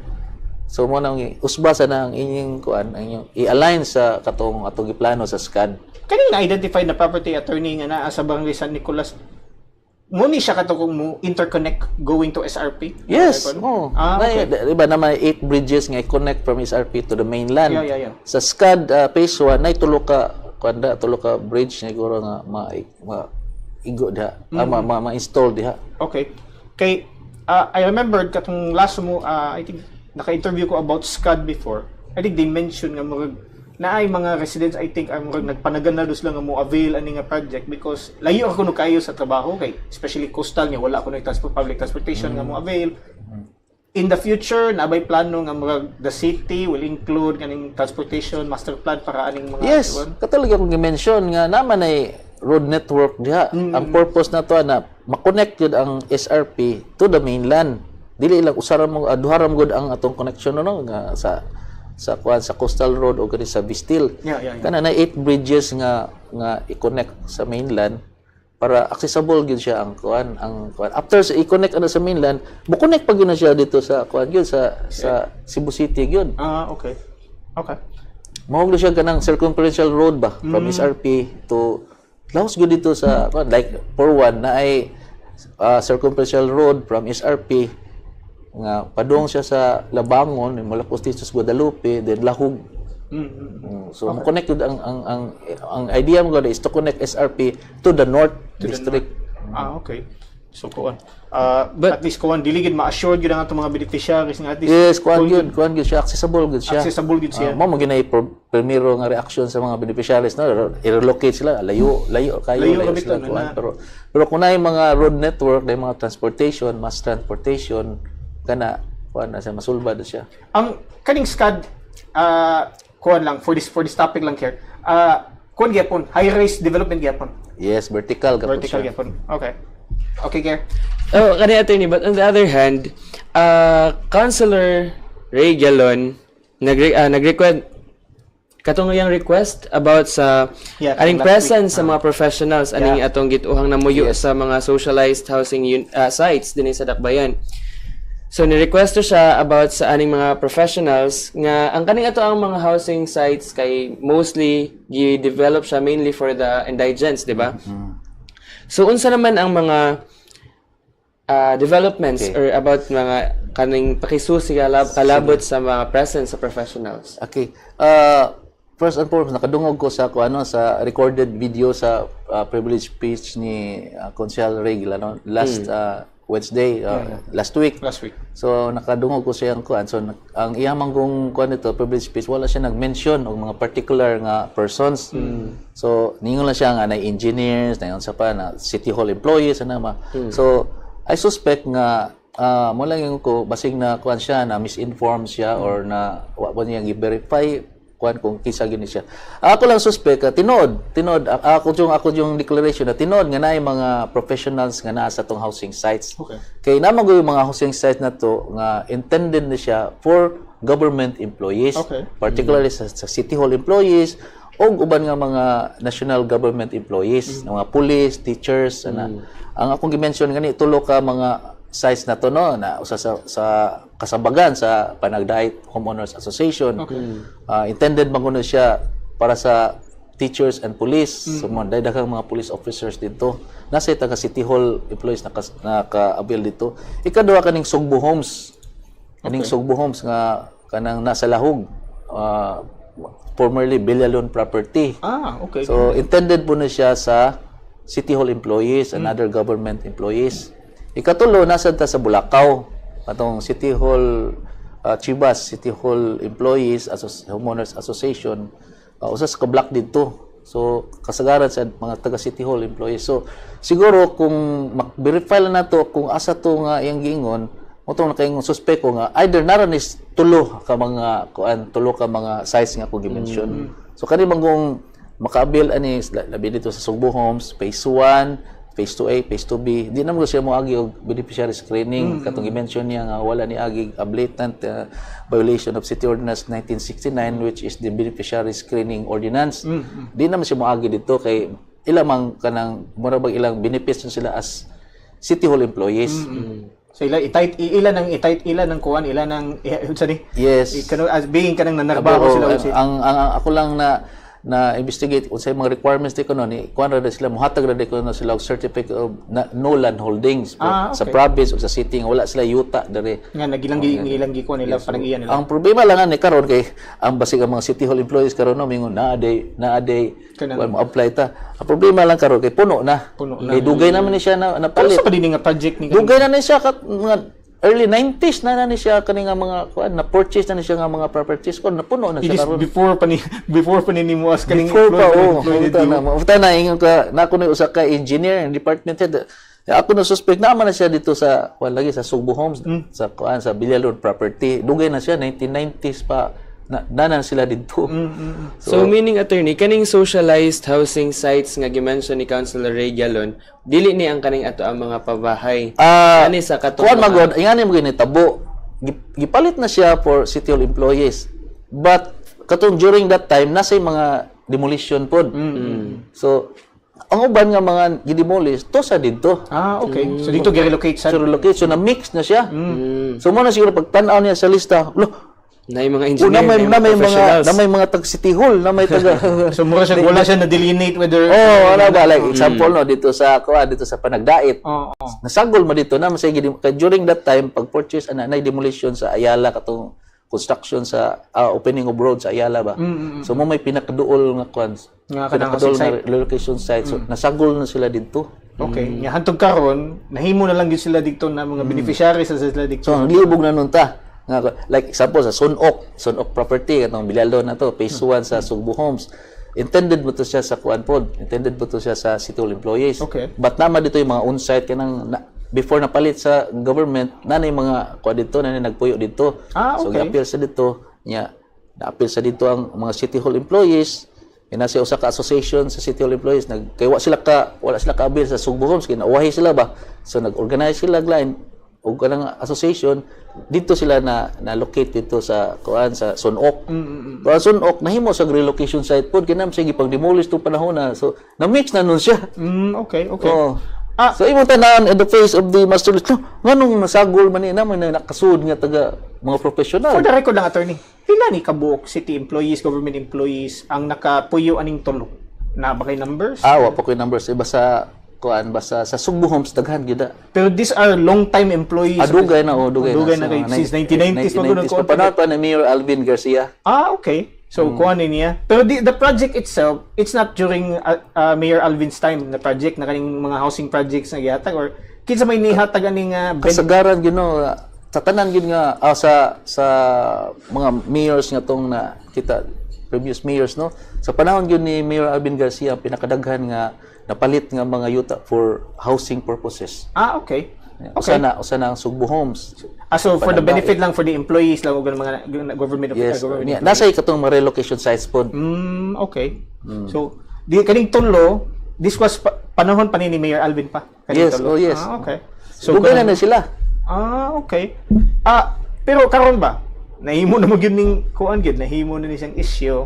So mo nang usba sa na ang inyong kuan, ang inyong i-align sa katong atong giplano sa SCAD. Kaning na-identify na property, attorney, nga naa sa Barangay San Nicolas, mo ni siya kato kung mo interconnect going to SRP? Yes. Oh. Ah, okay. Di ba na may eight bridges nga i-connect from SRP to the mainland? Yeah. Sa SCAD phase 1 nay tulo ka kuan da, tulo ka bridge siguro nga ma igo diha, ma-install diha. Okay. Kay I remembered katong last mo, I think naka-interview ko about SCAD before. I think they mentioned nga murag naay mga residents, I think, ang murag nagpanagan na sila nga mo avail ani nga project because layo ako no kayo sa trabaho kay especially coastal nga wala ko no transport, public transportation nga mo avail. In the future, naa bay plano nga murag the city will include kaning transportation master plan para aning mga Yes, kuan? Katulad akong gi-mention nga naman ay road network diha. Ang purpose na to na ma-connect yun ang SRP to the mainland. Dili lang usa ra mo, duha ra mo gud ang atong connection, no, nga sa kuan, sa coastal road o kani sa Vistil. Yeah. Kana na eight bridges nga i-connect sa mainland para accessible gyud siya ang kuan. After sa i-connect ano sa mainland, mo connect pa gyud na siya dito sa kuan gyud, sa Cebu City gyud. Ah, okay. Mao gyud siya kanang circumferential road ba from SRP to laos gyud dito sa kuan, like for one na ay circumferential road from SRP nga padung siya sa Labangon, molapos dito sa Guadalupe, then Lahug. So mo connect gyud ang idea mo gyud is to connect SRP to the North District. Ah, okay. So kuan. At least kuan, dili gid ma-assured gyud ang atong mga beneficiaries nga at least Yes, kuan gyud siya, accessible gyud siya. Accessible gyud siya. Ah, mao mo ginay primero nga reaction sa mga beneficiaries, no, i-relocate sila, layo layo kayo, Layo layo, ka sila bitaw, kuan. na. Pero kung naay mga road network, na mga transportation, mass transportation, kana kuan na siya, masulbad na siya. Ang kaning SCAD, kuan lang for this topic lang here. Kuan gyapon, high rise development gyapon. Yes, vertical gapon Vertical siya. Gyapon. Okay. Okay, Ger. Oh, kani, attorney, but on the other hand, Councilor Ray Gallon nag-request katong iyang request about sa aning last week. Presence sa mga professionals aning atong gituhang namuyo sa mga socialized housing sites dinhi sa Dakbayan. So ni-request to siya about sa aning mga professionals nga ang kaning ato ang mga housing sites kay mostly gi-develop siya mainly for the indigents, di ba? So unsa naman ang mga developments or about mga kaning pakisusi kalabot sa mga presence sa professionals? Okay. First and foremost, nakadungog ko sa kuan, ano, sa recorded video sa privilege speech ni Konsehal Ray no, last Wednesday, last week. Last week. So nakadungog ko siyang kuan. So ang iyang manggong kuan nito, privilege speech, wala siya nag-mention og mga particular nga persons. So ningon lang siya nga na engineers, na unsa pa na city hall employees ana ma. So I suspect nga mo lang yung ko basig na kuan siya, na misinformed siya or na wa ba niya gi-verify kuan kung kinsa gini siya. Ako lang suspect tinuod, tinuod ako yung declaration na tinuod nga naay mga professionals nga naa sa tong housing sites. Kay naman yung mga housing site na to nga intended na siya for government employees. Particularly sa city hall employees o uban nga mga national government employees, mga police, teachers, ana. Ang akong gi-mention gani, tulo ka mga sites na to, no, na usa sa Kasabagan, sa Panagdait Homeowners Association. Ah, intended man kuno siya para sa teachers and police. So mo dahil daghang mga police officers dito. Nasa taga City Hall employees naka-avail dito. Ikaduha, kaning Sugbo Homes. Kaning Sugbo Homes nga kanang nasa Lahug. Formerly Villalon property. So intended po na siya sa City Hall employees and other government employees. Ikatulo, nasa ta sa Bulacau. Atong City Hall Chivas City Hall Employees Homeowners Association, usa sa ka-block dito. So kasagaran sa mga taga City Hall employees. So siguro kung mag-verify lang nato kung asa to nga iyang giingon, mo tong nakaingon, suspect ko nga either nara ni tulo ka mga kuan, tulo ka mga sites nga ako gi-mention. So kani bang kung maka-avail ani, labi dito sa Sugbo Homes Phase 1, Phase 2A, Phase 2B, di naman ko siya moagi og beneficiary screening. Katong gi-mention niya nga wala ni agi a blatant violation of City Ordinance 1969, which is the beneficiary screening ordinance. Di naman siya moagi dito kay ilang mang kanang mura bag ilang benefits na sila as City Hall employees. So ila itight ilan ang itight ilan ang kuan ilan ang unsa ni? Yes. Kano as being kanang nanarbaho Pero, sila ang ako lang na na investigate unsay mga requirements di kuno ni kuan ra sila, muhatag ra di kuno sila og certificate of na, no land holdings sa province o sa city nga wala sila yuta diri. Nga nagilang gi ngilang gi kuan nila, panag-iya nila. Ang problema lang ani karon kay ang basig ang mga city hall employees karon, no, mingon naa day naa day kuan, mo apply ta. Ang problema lang karon kay puno na. Puno na. Kay dugay naman ni siya na Pero napalit. sa pa din nga project ni Dugay na ni siya kat mga early 90s na na ni siya kani nga mga kuan, na purchase na ni siya nga mga properties ko, napuno na It siya is karon. before pa ni nimo as kaning Before pa, employee, oh. employee Uta na, uta na, ingon ka, na ako na usa ka engineer, department head. Ako na suspect naman na siya dito sa kuan lagi sa Sugbo Homes, sa kuan sa Villalon property. Dugay na siya, 1990s pa na, na sila dito. So, meaning, attorney, kaning socialized housing sites nga gimension ni Councilor Ray Galon, dili ni ang kaning ato ang mga pabahay. Ah, Ani sa katong kuan magod, ingani mo gini tabo. Gipalit na siya for City Hall employees. But katong during that time nasa yung mga demolition pod. So ang uban nga mga gidemolish to sa didto. Ah, okay. So dito gi-relocate sa So relocate, so na mix na siya. So mo na siguro pagtan-aw niya sa lista, lo, Na yung mga engineer, na may na na may yung mga professionals. na may mga tag City Hall, na may taga So mura siya, wala siya na delineate whether Oh, ano ba, like example no, dito sa kuan, dito sa Panagdait. Oo. Nasagol mo dito na masay gid kay during that time pag purchase ana nay demolition sa Ayala, katong construction sa opening of road sa Ayala ba. So mo may pinakaduol nga kuan. Nga kanang pinakaduol housing nga relocation site. So nasagol na sila didto. Okay. Nga hantog karon, nahimo na lang gyud sila dito na mga beneficiaries sa sila dito. So libog na nun ta. Nga like example sa Sunok, Sunok property katong Villalon na to, phase 1 sa Sugbo Homes. Intended mo to siya sa kuan pod. Intended mo to siya sa City Hall employees. But nama dito yung mga on-site kanang na, before napalit sa government, na yung mga kuan dito, na nagpuyo dito. So gi-appeal sa dito, nya na-appeal sa dito ang mga City Hall employees. Kaya nasa usa ka association sa City Hall employees, nag kay wa sila ka sa Sugbo Homes kay nauwahi sila ba. So nag-organize sila line og kanang association dito, sila na na locate dito sa kuan sa Sunok. Pero ang Sunok nahimo sa relocation site pod kay nam sige pag demolish to panahon na. So na mix na nun siya. Oh. So imong tanan in the face of the master list, no, nganong nasagol man ni na may nakasud nga taga mga professional? For the record lang, attorney, pila ni kabuok city employees, government employees ang nakapuyo aning tulo? Na ba kay numbers? Ah, wa pa ko'y numbers. Iba sa kuan, basta sa Sugbo Homes daghan gyud. Pero these are long-time employees. Ah, dugay na, oh, dugay, Dugay na. na kay since 1990s pa gud 1990s pa. Panahon pa ni Mayor Alvin Garcia. Ah, okay. So, kuha ni niya. Pero the project itself, it's not during Mayor Alvin's time, the project na kaning mga housing projects na gihatag or kinsa may nihatag aning Kasagaran gyud no, sa tanan gyud nga sa mga mayors nga tong na kita, previous mayors no, sa panahon gyud ni Mayor Alvin Garcia ang pinakadaghan nga napalit nga mga yuta for housing purposes. Usa na ang Sugbo Homes. Ah, so for the benefit lang for the employees lang ug mga government of Yes. government Niya, nasa katong mga relocation sites pod. Okay. So, di kaning tulo, this was panahon pa ni Mayor Alvin pa. Kaning Yes, tulo. oh, yes. Ah, okay. So, dugay na na sila. Ah, okay. Ah, pero karon ba, nahimo na mo gyud ning kuan gyud, nahimo na ni siyang issue.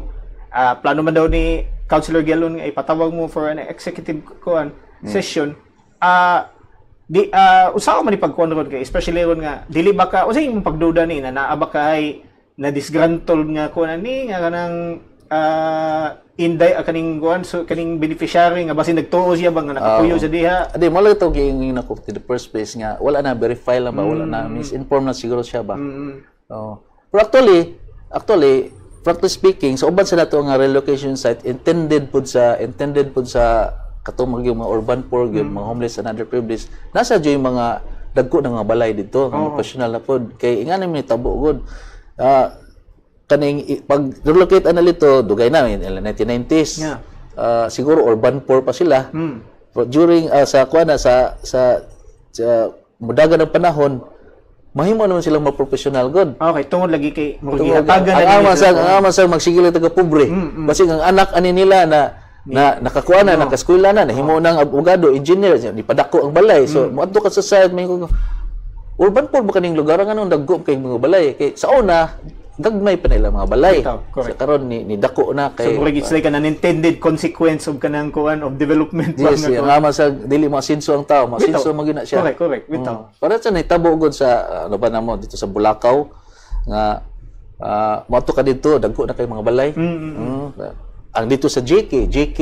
Ah, plano man daw ni Councilor Gallon nga ipatawag mo for an executive kuan session. Ah, di usa man ni pagkuan ron kay especially ron nga dili ba ka usa imong pagduda ni na naa ba kay na disgruntled nga kuan ani nga kanang inday kaning kuan, so kaning beneficiary nga basin nagtuo siya ba nga nakapuyo sa diha? Adi mo lang ito giingin ako to the first place nga wala na verify lang ba, wala na misinform na siguro siya ba. Oo. Pero actually, practically speaking, sa uban sa nato nga relocation site intended pud sa katong mga mga urban poor gyud, mga homeless and underprivileged. Nasa jud yung mga dagko na nga balay dito, nga professional na pod kay ingani may tabo gud. Ah, kaning pag relocate ana dito, dugay na in the 1990s. Ah, siguro urban poor pa sila. But during sa kuan na sa mudagan ng panahon, mahimo naman silang ma-professional god. Okay, tungod lagi kay murag Tungod gihatagan ang na ama nila sa ang ama sa magsigil taga pobre. Basig ang anak ani nila na na nakakuha na, nakaskwela na, nahimo ng abogado, engineer, di padako ang balay. So moadto ka sa site, may urban poor ba kaning lugar, ang anong dagko kay mga balay kay sa una gagmay pa nila mga balay. Bitaw, correct. Sa karon ni dako na So kay murag it's like an unintended consequence of kanang kuan of development ba Yes, nga ang kuan. ama sa dili mo asinso ang tao, masinso Bitaw. mo gyud na siya. Correct, correct. Bitaw. Para sa nahitabo gud sa ano ba namo dito sa Bulacau nga moadto ka dito, dagko na kay mga balay. Ang dito sa JK, JK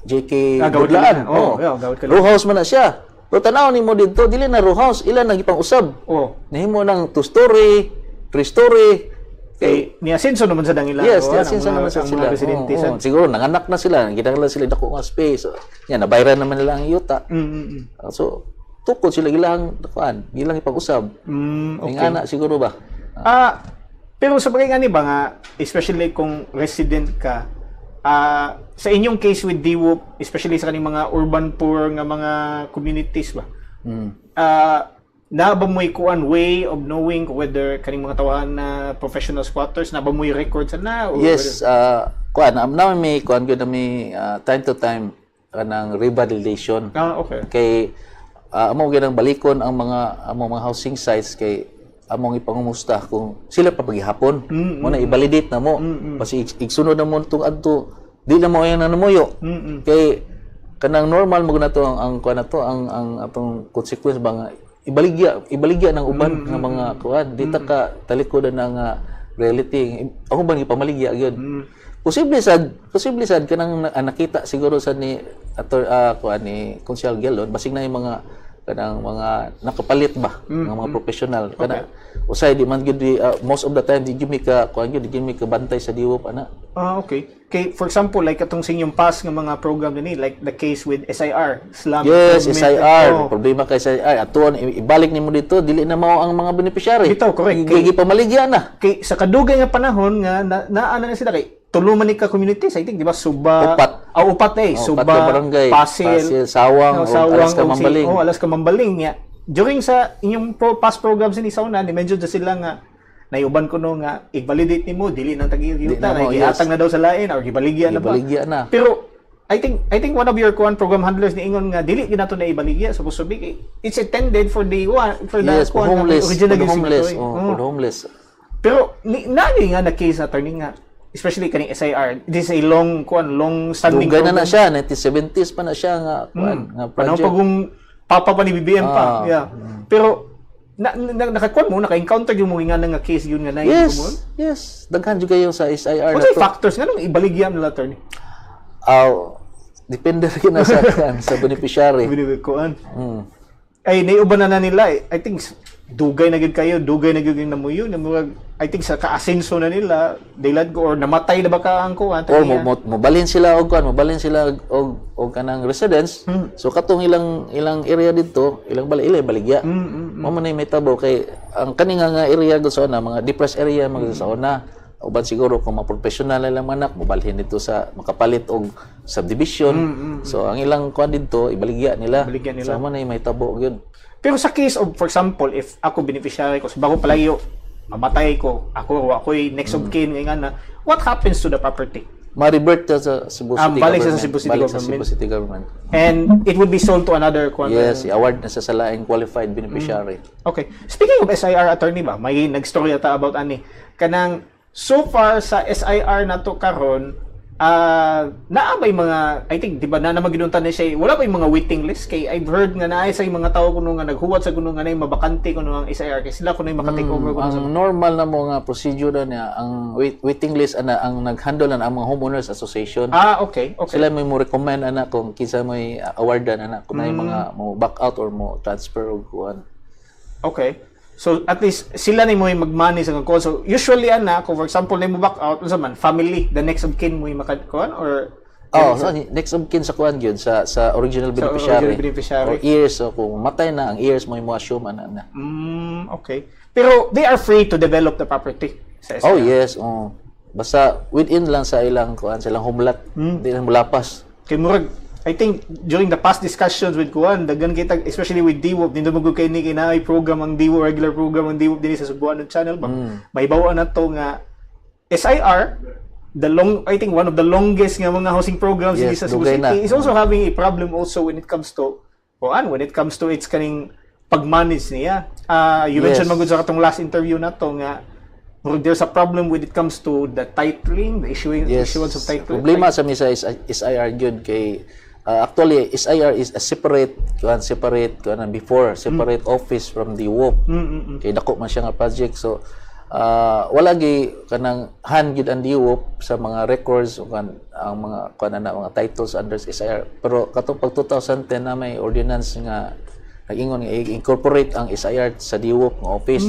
JK Ah, Gawad Budlaan. Kalina. Oh, yeah, Gawad Kalina. Row house man na siya. Pero tanaw nimo dito, dili na row house, ilan ang ipang usab. Nahimo ng two story, three story. Kay niasenso naman sa dangila. Yes, kuan, niasenso ang naman sa ang sila. mga residente Oo, sa oo. Siguro nanganak na sila, kinahanglan sila dako nga space. So, yan, nabayran naman nila ang yuta. So, tukod sila ilang kuan, ilang ipag-usab. Okay. Ana siguro ba? Ah, pero sa bagay nga ni ba nga, especially kung resident ka, Sa inyong case with DWUP, especially sa kaning mga urban poor nga mga communities ba? Naa ba mo'y kuan way of knowing whether kaning mga tawahan na professional squatters, naa ba mo'y records na or Yes, kuan am na may kuan gyud na may time to time kanang revalidation. Kay amo gyud ang balikon ang mga among mga housing sites kay among ipangumusta kung sila pa paghihapon. Mo na i-validate na mo. Kasi igsunod na mo tong adto, di na mo ayan na namuyo. Kay kanang normal mo na to ang kuan na to ang atong consequence ba nga ibaligya ng uban nga mga kuan, di ta ka talikod na nga reality ako ba gipamaligya gyud. Posible sad kanang nakita siguro sa ni ator kuan ni Konsehal Gelon, basig na yung mga kanang mga nakapalit ba nga mga professional kana. Usay di man gyud most of the time di gyud mi ka kuan gyud, di gyud mi ka bantay sa DWUP ana. Ah, okay. Kay for example, like atong sa inyong past nga mga program dinhi, like the case with SIR, Slum Improvement. SIR. Oh. Problema kay SIR, atuon ibalik nimo dito, dili na mao ang mga beneficiary. Bitaw, correct. Gipamaligya na. Kay sa kadugay nga panahon nga na, naana na sila kay tulo man ni ka communities, I think, di ba? Suba. Upat. Ah, upat eh. Oh, Suba, upat ka barangay. Pasil, Pasil, Sawang, oh, o Sawang, Alas o Kamambaling. Oh, Alas Kamambaling niya. During sa inyong past programs ni Sauna, ni mention sa sila nga nayuban ko no nga i-validate nimo, dili nang tagi Di yuta na mo, kay gihatag na daw sa lain or gibaligya na ba. Gibaligya na. Pero I think one of your kuan program handlers niingon nga dili gyud nato na ibaligya, supposed to be it's intended for the one for the Yes, for kuan nga homeless, original for the yung homeless, signatory. oh, for the homeless. Pero ni naani nga na case, attorney, nga especially kaning SIR, this is a long kuan, long standing Dugay na na program. siya, 1970s pa na siya nga kuan nga Panahon project. pa kung papa pa ni BBM pa. Yeah. Pero na nakakuan mo, naka-encounter yung mga nga case yun nga na Yes. Daghan jud kayo sa SIR What's na the to. factors nga nung ibaligya nila, attorney? Ah, depende rin na sa kuan, sa beneficiary. Kuan. Ay naiuban na na nila eh. I think dugay na gyud kayo, dugay na gyud yung namuyo, na murag I think sa kaasenso na nila, they let go or namatay na ba ka ang kuan? Or mo mobalhin sila og kuan, mobalhin sila og kanang residence. So katong ilang ilang area dito, ilang bali ila baligya. Mao man nay may tabo kay ang kani nga nga area gud sa una, mga depressed area mga sa una. Uban siguro kung mga professional na ilang anak, mobalhin dito sa makapalit og subdivision. So ang ilang kuan dito ibaligya nila. Ibaligya nila. So mao nay may tabo gyud. Pero sa case of, for example, if ako beneficiary ko, so bago palayo, mamatay ko, ako ako'y next of kin, nga na, what happens to the property? Ma-revert sa Cebu Ah, City balik siya Government. sa Cebu City Balik sa Government. Cebu City Government. And it would be sold to another kuan? Yes, i-award na sa laing qualified beneficiary. Okay. Speaking of SIR, attorney ba, may nag-story ata about ani. Kanang so far sa SIR na to karon, naa ba'y mga, I think, di ba na naman ginuntan na siya, wala ba'y mga waiting list? Kay I've heard nga naa sa mga tao kuno nga naghuwat sa kuno nga na mabakante kuno ang SIR kay sila kuno yung maka-take over kuno sa Ang normal na mo nga procedure na niya, ang waiting list ana, ang nag-handle na ang mga homeowners association. Sila may mo recommend ana kung kinsa may awardan ana kung naay mga mo back out or mo transfer og kuan. Okay. So at least sila ni mo yung mag-manage ang kuan. So usually ana, kung for example na mo back out unsa man family, the next of kin mo yung makakuan or Oh, so next of kin sa kuan gyud sa original beneficiary. Original beneficiary. Or heirs, so kung matay na ang heirs mo assume ana na. Okay. Pero they are free to develop the property sa SIR. Oh yes, oh. Basta within lang sa ilang kuan, sa ilang home lot. Di lang mulapas. Kay murag I think during the past discussions with kuan, daghan kita, especially with DWOP, nindot mo kay ni kay naay program ang DWOP, regular program ang DWOP dinhi sa Sugbuanon channel ba. May bawa na to nga SIR, the long I think one of the longest nga mga housing programs dinhi Yes, sa Cebu dugay City na. is also having a problem also when it comes to kuan, when it comes to its kaning pag-manage niya. Ah, you mentioned man gud sa katong last interview na to nga murag there's a problem when it comes to the titling, the issuing issuance of title. Problema sa misa is SIR gyud kay actually SIR is a separate kuan, separate kuan before, separate office from the DWUP. Kay dako man siya nga project, so wala gi kanang hand gyud ang DWUP sa mga records o kan ang mga kuan na mga titles under SIR. Pero katong pag 2010 na may ordinance nga nag-ingon nga i-incorporate ang SIR sa DWUP nga office.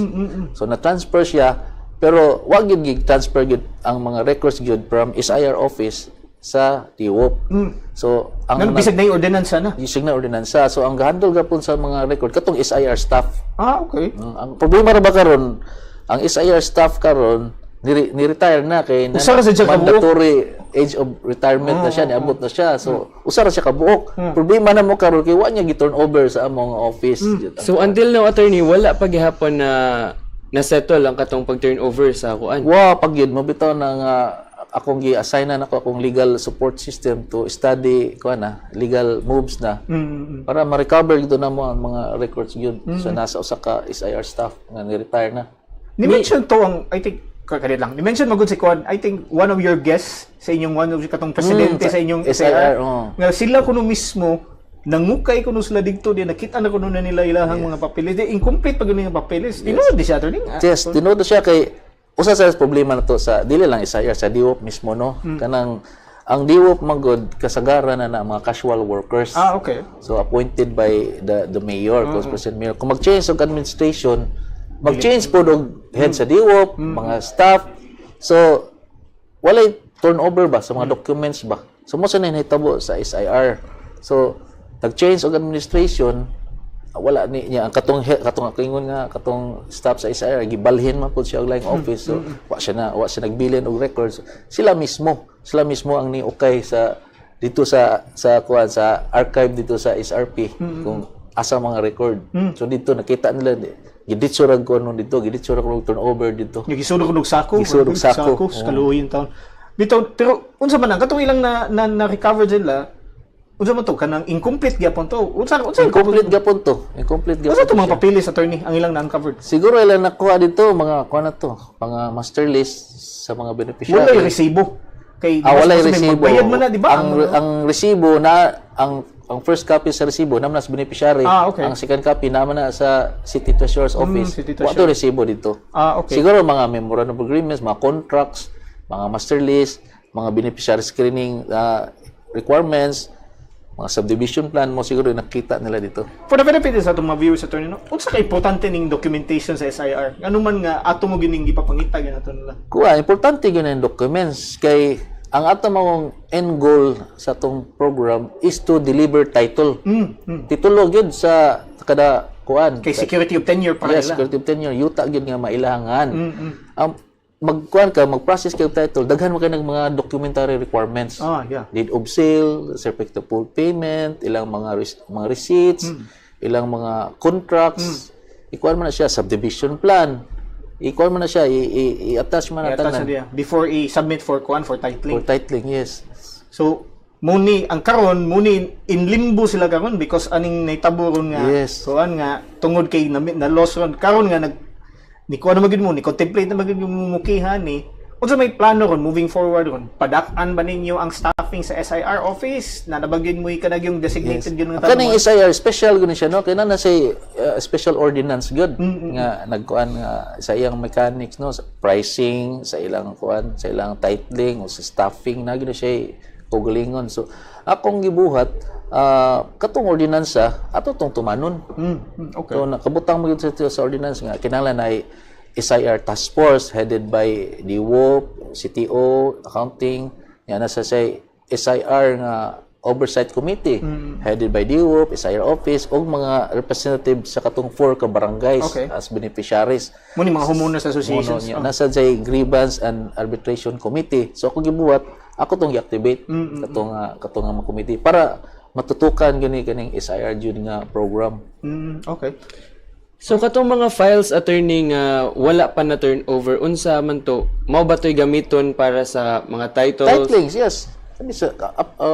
So na-transfer siya, pero wa gyud gig transfer gyud ang mga records gyud from SIR office sa DWUP. So ang Ngano bisag na yung ordinance na. Bisag na ordinansa. So ang gahandle gapon sa mga record katong SIR staff. Ang problema ra ba karon, ang SIR staff karon ni-retire na kay Usa ra sa dyan kabuok? mandatory age of retirement na siya, niabot na siya. So usa ra siya ka buok. Problema na mo karon kay wa niya gi-turn over sa among office. So until now, attorney, wala pa gihapon na na-settle ang katong pag-turnover sa kuan. Wa pag yun mo bitaw na nga akong gi-assign na nako akong legal support system to study kuan na legal moves na para ma-recover gid na mo ang mga records gyud. So nasa usa ka SIR staff nga ni-retire na. Ni-mention to ang, I think, kakalit lang. Ni-mention magud si Kuan, I think one of your guests sa inyong, one of katong presidente sa inyong SIR, oh. nga sila kuno mismo nangukay kuno sila didto di nakita na kuno na nila ilahang mga papeles. Di incomplete pa gyud nga papeles. Tinuod di siya, attorney. Ah, Yes, tinuod siya kay usa sa problema na to sa dili lang SIR, sa DWOP mismo, no. Kanang ang DWOP magod kasagaran na na mga casual workers. So appointed by the mayor, mm president mayor. Kung mag-change og administration, mag-change po og head sa DWOP, mga staff. So walay turnover ba sa mga documents ba. So mo sa nahitabo sa SIR. So nag-change og administration, wala ni niya ang katong kaingon nga katong staff sa SIR, gibalhin man pud siya og laing office. So wa siya nagbilin og records. Sila mismo ang niukay sa dito sa kuan sa archive dito sa SRP kung asa mga record. So dito nakita nila, giditso ra ko nun dito, giditso ra ko turnover dito. Yung gisunog og sako. Gisunog sako. Sako, sa kaluoy taon. Bitaw, pero unsa man ang katong ilang na recover sila, unsa man to, kanang incomplete gyapon to. Unsa Incomplete gapon to. Incomplete gapon. Unsa to mga Siya. Papeles, attorney, ang ilang na-uncovered? Siguro ilang nakuha dito mga kuha na to, mga master list sa mga beneficiary. Walay resibo. Kay Ah, walay mas- mas may resibo. magbayad man na, di ba? Ang resibo na ang first copy sa resibo naman na sa beneficiary. Ang second copy naman na sa City Treasurer's Office. City Wa to resibo dito. Siguro mga memorandum of agreements, mga contracts, mga master list, mga beneficiary screening requirements, mga subdivision plan mo siguro yung nakita nila dito. For the benefit sa atong mga viewers, attorney, no, unsa ka importante ning documentation sa SIR? Ano man nga ato mo gining gipapangita ganato nila? Kuha, importante yun ang documents kay ang ato mong end goal sa atong program is to deliver title. Titulo gyud sa kada kuan. Kay security of tenure para Yes, nila. security of tenure, yuta gyud nga mailangan. Ang magkuan ka, mag-process kay og title, daghan mo kay ng mga documentary requirements. Deed of sale, certificate of full payment, ilang mga receipts, ilang mga contracts. Ikuan mo na siya subdivision plan. Ikuan mo na siya, i-attach mo na I-attach na tanan. diya before i-submit for kuan, for titling. For titling, yes. So muni ang karon muni in limbo sila karon because aning nahitabo ron nga kuan nga tungod kay na loss ron karon nga nag ni kuan na magyud mo ni contemplate na magyud mo mukihan ni unsa may plano ron moving forward ron? Padak-an ba ninyo ang staffing sa SIR office na nabagin mo kanag yung designated yun nga Kaning tanong? SIR special gud ni siya, no, kay na say special ordinance gud nga nagkuan nga sa iyang mechanics, no, sa pricing, sa ilang kuan, sa ilang titling o sa staffing na gud siya kaugalingon. So akong gibuhat, katong ordinansa ato tong tumanon. So nakabutang mo gyud sa ordinance nga kinahanglan ay SIR task force headed by DWOP, CTO, accounting, nga nasa say SIR nga oversight committee headed by DWOP, SIR office ug mga representative sa katong four ka barangays as beneficiaries. Mo ni mga homeowners associations. Mono niya. Nasa say grievance and arbitration committee. So ako gibuhat, ako tong gi-activate katong nga mga committee para matutukan gani kaning SIR jud nga program. So katong mga files, attorney, nga wala pa na turnover, unsa man to? Mao ba to'y gamiton para sa mga titles? Titlings, yes. Kani sa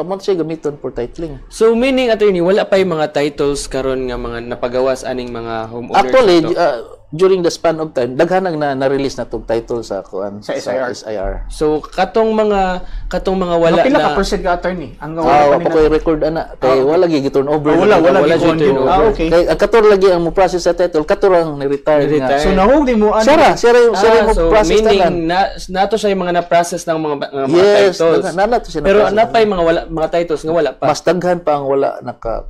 mo siya gamiton for titling. So meaning, attorney, wala pa yung mga titles karon nga mga napagawas aning mga homeowners Actually, na to? During the span of time, daghan ang na na-release na tong title sa kuan. Sa SIR. SIR. So katong mga wala Mga pila na ka percent ka, attorney, ang Ah, wala pa wa pa nila? ko'y record ana kay wala gyud turn over. Ah, wala wala Wala gikuan jud yun. turnover. Kay ang kator lagi ang mo process sa title, kator ang ni-retire nga. Ni-retire. So nahog di mo ano? Siya yung Ah, mo so process meaning tanan. na nato siya yung mga na-process ng mga Yes, titles. na to siya Pero na-process. na pa yung mga wala, mga titles nga wala pa. Mas daghan pa ang wala naka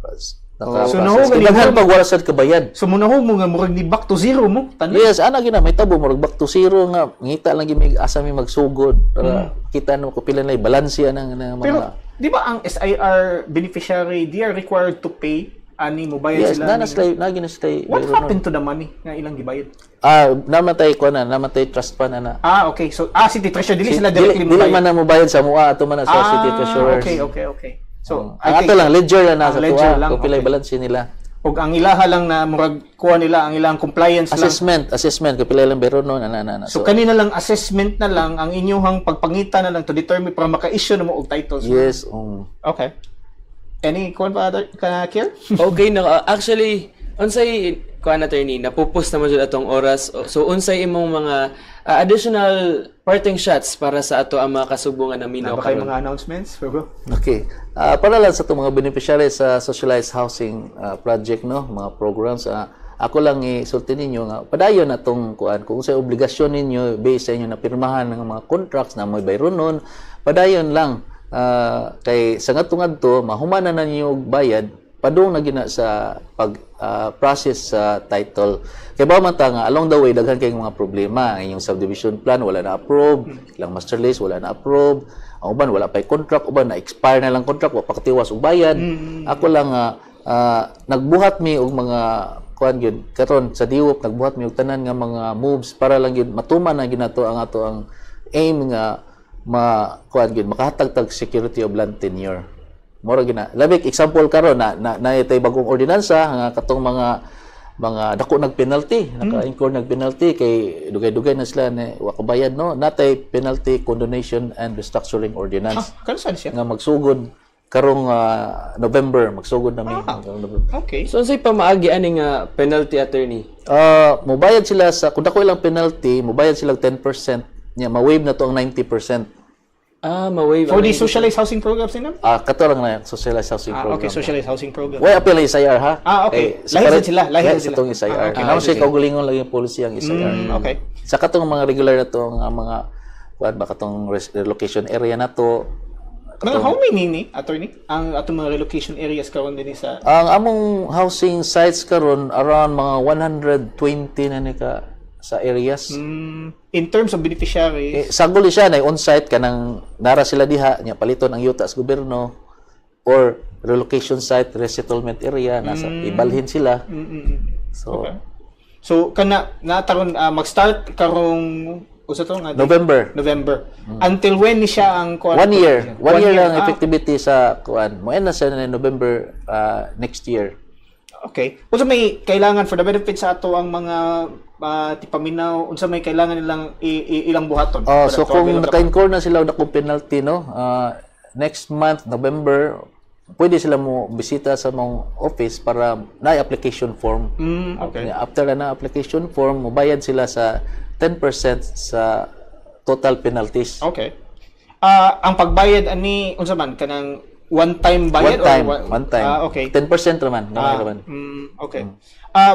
So, process. nahog Kay ni daghan pag wala sad kabayad. So munahog mo nga murag ni back to zero mo tanan. Yes, ana gina may tabo murag back to zero nga ngita lang gyud may asa may magsugod para kita no ko pila na balanse ang mga. Pero di ba ang SIR beneficiary, they are required to pay Ani mo bayad Yes, sila. na na sila na gina sila. What happened to the money nga ilang gibayad? Ah, namatay ko na, namatay trust fund ana. Ah, okay. So, city treasurer dili sila directly Dili mobayad. man na mobayad sa mua ato man na sa city treasurers. Okay. So, Ang ato lang ledger na nasa Ang ledger tuwa lang, kung pilay okay. balance nila. Ug ang ilaha lang na murag kuha nila ang ilang compliance lang. Assessment kung pilay lang bero no ana ana ana. So, kanina lang assessment na lang ang inyuhang pagpangita na lang to determine para maka-issue na mo og titles. Yes. Okay. Any kuan pa other ka, Kier? Okay na actually unsay kuan, attorney, napupos naman jud atong oras. So unsay imong mga additional parting shots para sa ato ang mga kasugbo nga naminaw Ba kayo karon? mga announcements? Bro? Okay. Para lang sa itong mga beneficiary sa socialized housing project, no, mga programs, ako lang isulti ninyo nga padayon na tong kuan kung sa obligasyon ninyo based sa inyo na pirmahan ng mga contracts na may bayronon, padayon lang. Kay sa ngadto mahuman na ninyo og bayad, padung na gina sa pag process sa title kay ba man ta nga along the way daghan kayong mga problema. Ang inyong subdivision plan wala na approve, ilang master list wala na approve, ang uban wala pay contract, uban na expire na lang contract, wa pa katiwas og bayad. Ako lang nga nagbuhat mi og mga kuan gyud karon sa DWOP, nagbuhat mi og tanan nga mga moves para lang gyud matuman na ginato ang ato ang aim nga ma kuan gyud makahatag tag security of land tenure. Mora gina labik example karon na na bagong ordinansa nga katong mga dako nag penalty, naka-incur nag penalty kay dugay-dugay na sila na wa kabayad, no, natay Penalty Condonation and Restructuring Ordinance Ah, kano siya? nga magsugod karong November, magsugod na mi. November. Okay. So unsay pamaagi ani nga penalty, attorney? Mobayad sila sa kung dako ilang penalty, mobayad sila og 10% niya, ma-waive na to ang 90%. Ah, ma-waive For ang the socialized housing programs nila? Ah, kato lang na socialized housing program. Okay, socialized housing program. Way appeal ang SIR ha. Ah, okay. Eh, Lahi separate- sila, lahi lahi sila. sa tong SIR. Ah, okay. Naman siya kaugalingon lang yung policy ang SIR. Sa katong mga regular na tong mga kuan ba katong relocation area na to. Mga how many ni, attorney? Ang atong mga relocation areas karon dinhi sa Ang among housing sites karon around mga 120 na ni ka sa areas. In terms of beneficiaries, Eh, sagol siya na on-site kanang nara sila diha nya paliton ang yuta sa gobyerno or relocation site, resettlement area, nasa ibalhin sila. So So kana nataron mag-start karong usa to nga date? November. November. Until when ni siya ang kuan? One year. One year lang effectivity sa kuan. Mo na siya na November next year. Okay. Unsa may kailangan for the benefit sa ato ang mga tipaminaw, unsa may kailangan nilang ilang buhaton? Oh, so To kung avail of the- naka-incur na sila og dakong penalty, no, next month November pwede sila mo bisita sa mong office para na application form. After na application form, mobayad sila sa 10% sa total penalties. Okay. Ang pagbayad ani unsa man kanang one time bayad One time, or one time. Ah, okay. 10% raman, gamay raman. Okay.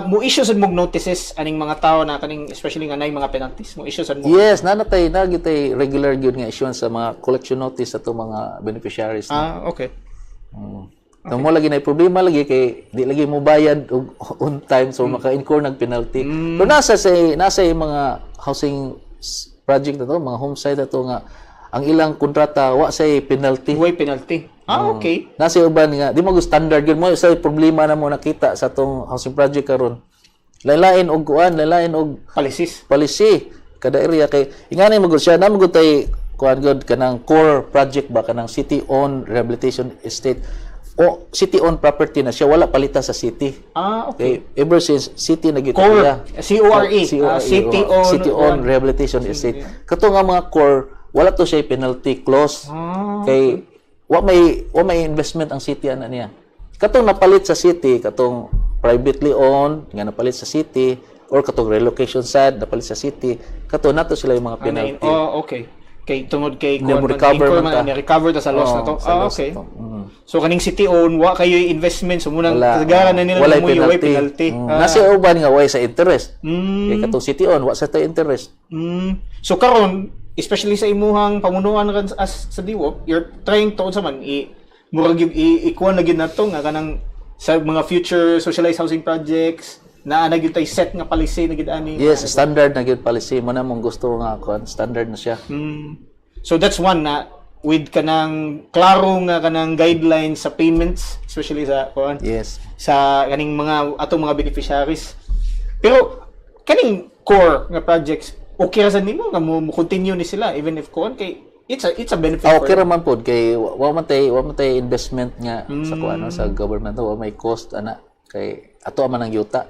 Mo issue sad mog notices aning mga tao na kaning especially nga nay mga penalties, mo issue sad mo? Yes, nanatay na gyud regular gyud nga issuance sa mga collection notice sa atong mga beneficiaries. Ah, okay. Okay. Mo lagi na problema lagi kay di lagi mo bayad og on time, so maka-incur nag penalty. Pero nasa yung mga housing project na to, mga home site na to nga ang ilang kontrata wa say penalty. Way penalty. Ah, okay. Nasa uban nga di mo standard gyud mo sa problema na mo nakita sa tong housing project karon. Lain-lain og kuan, lain-lain og Policies. Policy kada area kay ingani mo gud siya na mo gud tay kuan gud kanang core project ba, kanang city owned rehabilitation estate o city owned property na siya, wala palita sa city. Ah, okay. Kay ever since city na gyud Core. siya. CORE. CORE, Ah, city oh, owned city owned rehabilitation estate. Kato nga mga core wala to siya penalty clause kay wa may investment ang city ana niya. Katong napalit sa city, katong privately owned nga napalit sa city or katong relocation side napalit sa city, kato nato sila yung mga penalty. Oh, okay. Kay tungod kay Hindi mo kuwan man, recover incur man man ta. ni recover ta sa loss na to. Oo, sa Ah, loss okay. to. So kaning city owned wa kayo investment, so munang Wala. kasagaran na nila Walay mo way penalty. penalty. Nasa uban nga way sa interest. Mm. Kay katong city owned wa sa tay interest. So karon, especially sa imuhang pamunuan ron as sa DWOP, you're trying to unsa man i murag yung ikuan na gyud nato nga kanang sa mga future socialized housing projects naa na gyud tay set nga policy na gyud ani. Yes, standard na gyud policy mo na mong gusto nga kuan, standard na siya. So that's one na with kanang klaro nga kanang guidelines sa payments, especially sa kuan sa kaning mga atong mga beneficiaries. Pero kaning core nga projects, okay ra sa nimo nga mo continue ni sila even if kuan, kay it's a benefit Ah, for okay ra man pod kay wa man tay investment nga sa kuan, no, sa government, wa may cost ana kay ato man ang yuta.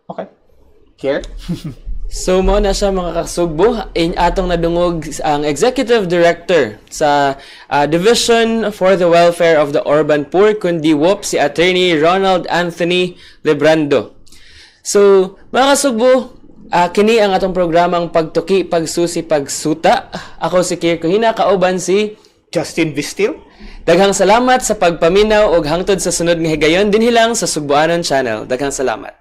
Okay. Care? So mao na siya, mga kasugbo, in atong nadungog ang Executive Director sa Division for the Welfare of the Urban Poor kun DWOP, si Attorney Ronald Anthony Lebrando. So mga kasugbo, kini ang atong programang Pagtuki, Pagsusi, Pagsuta. Ako si Kier Kuhina, kauban si Justin Vistil. Daghang salamat sa pagpaminaw og hangtod sa sunod nga higayon dinhi lang sa Sugbuanon Channel. Daghang salamat.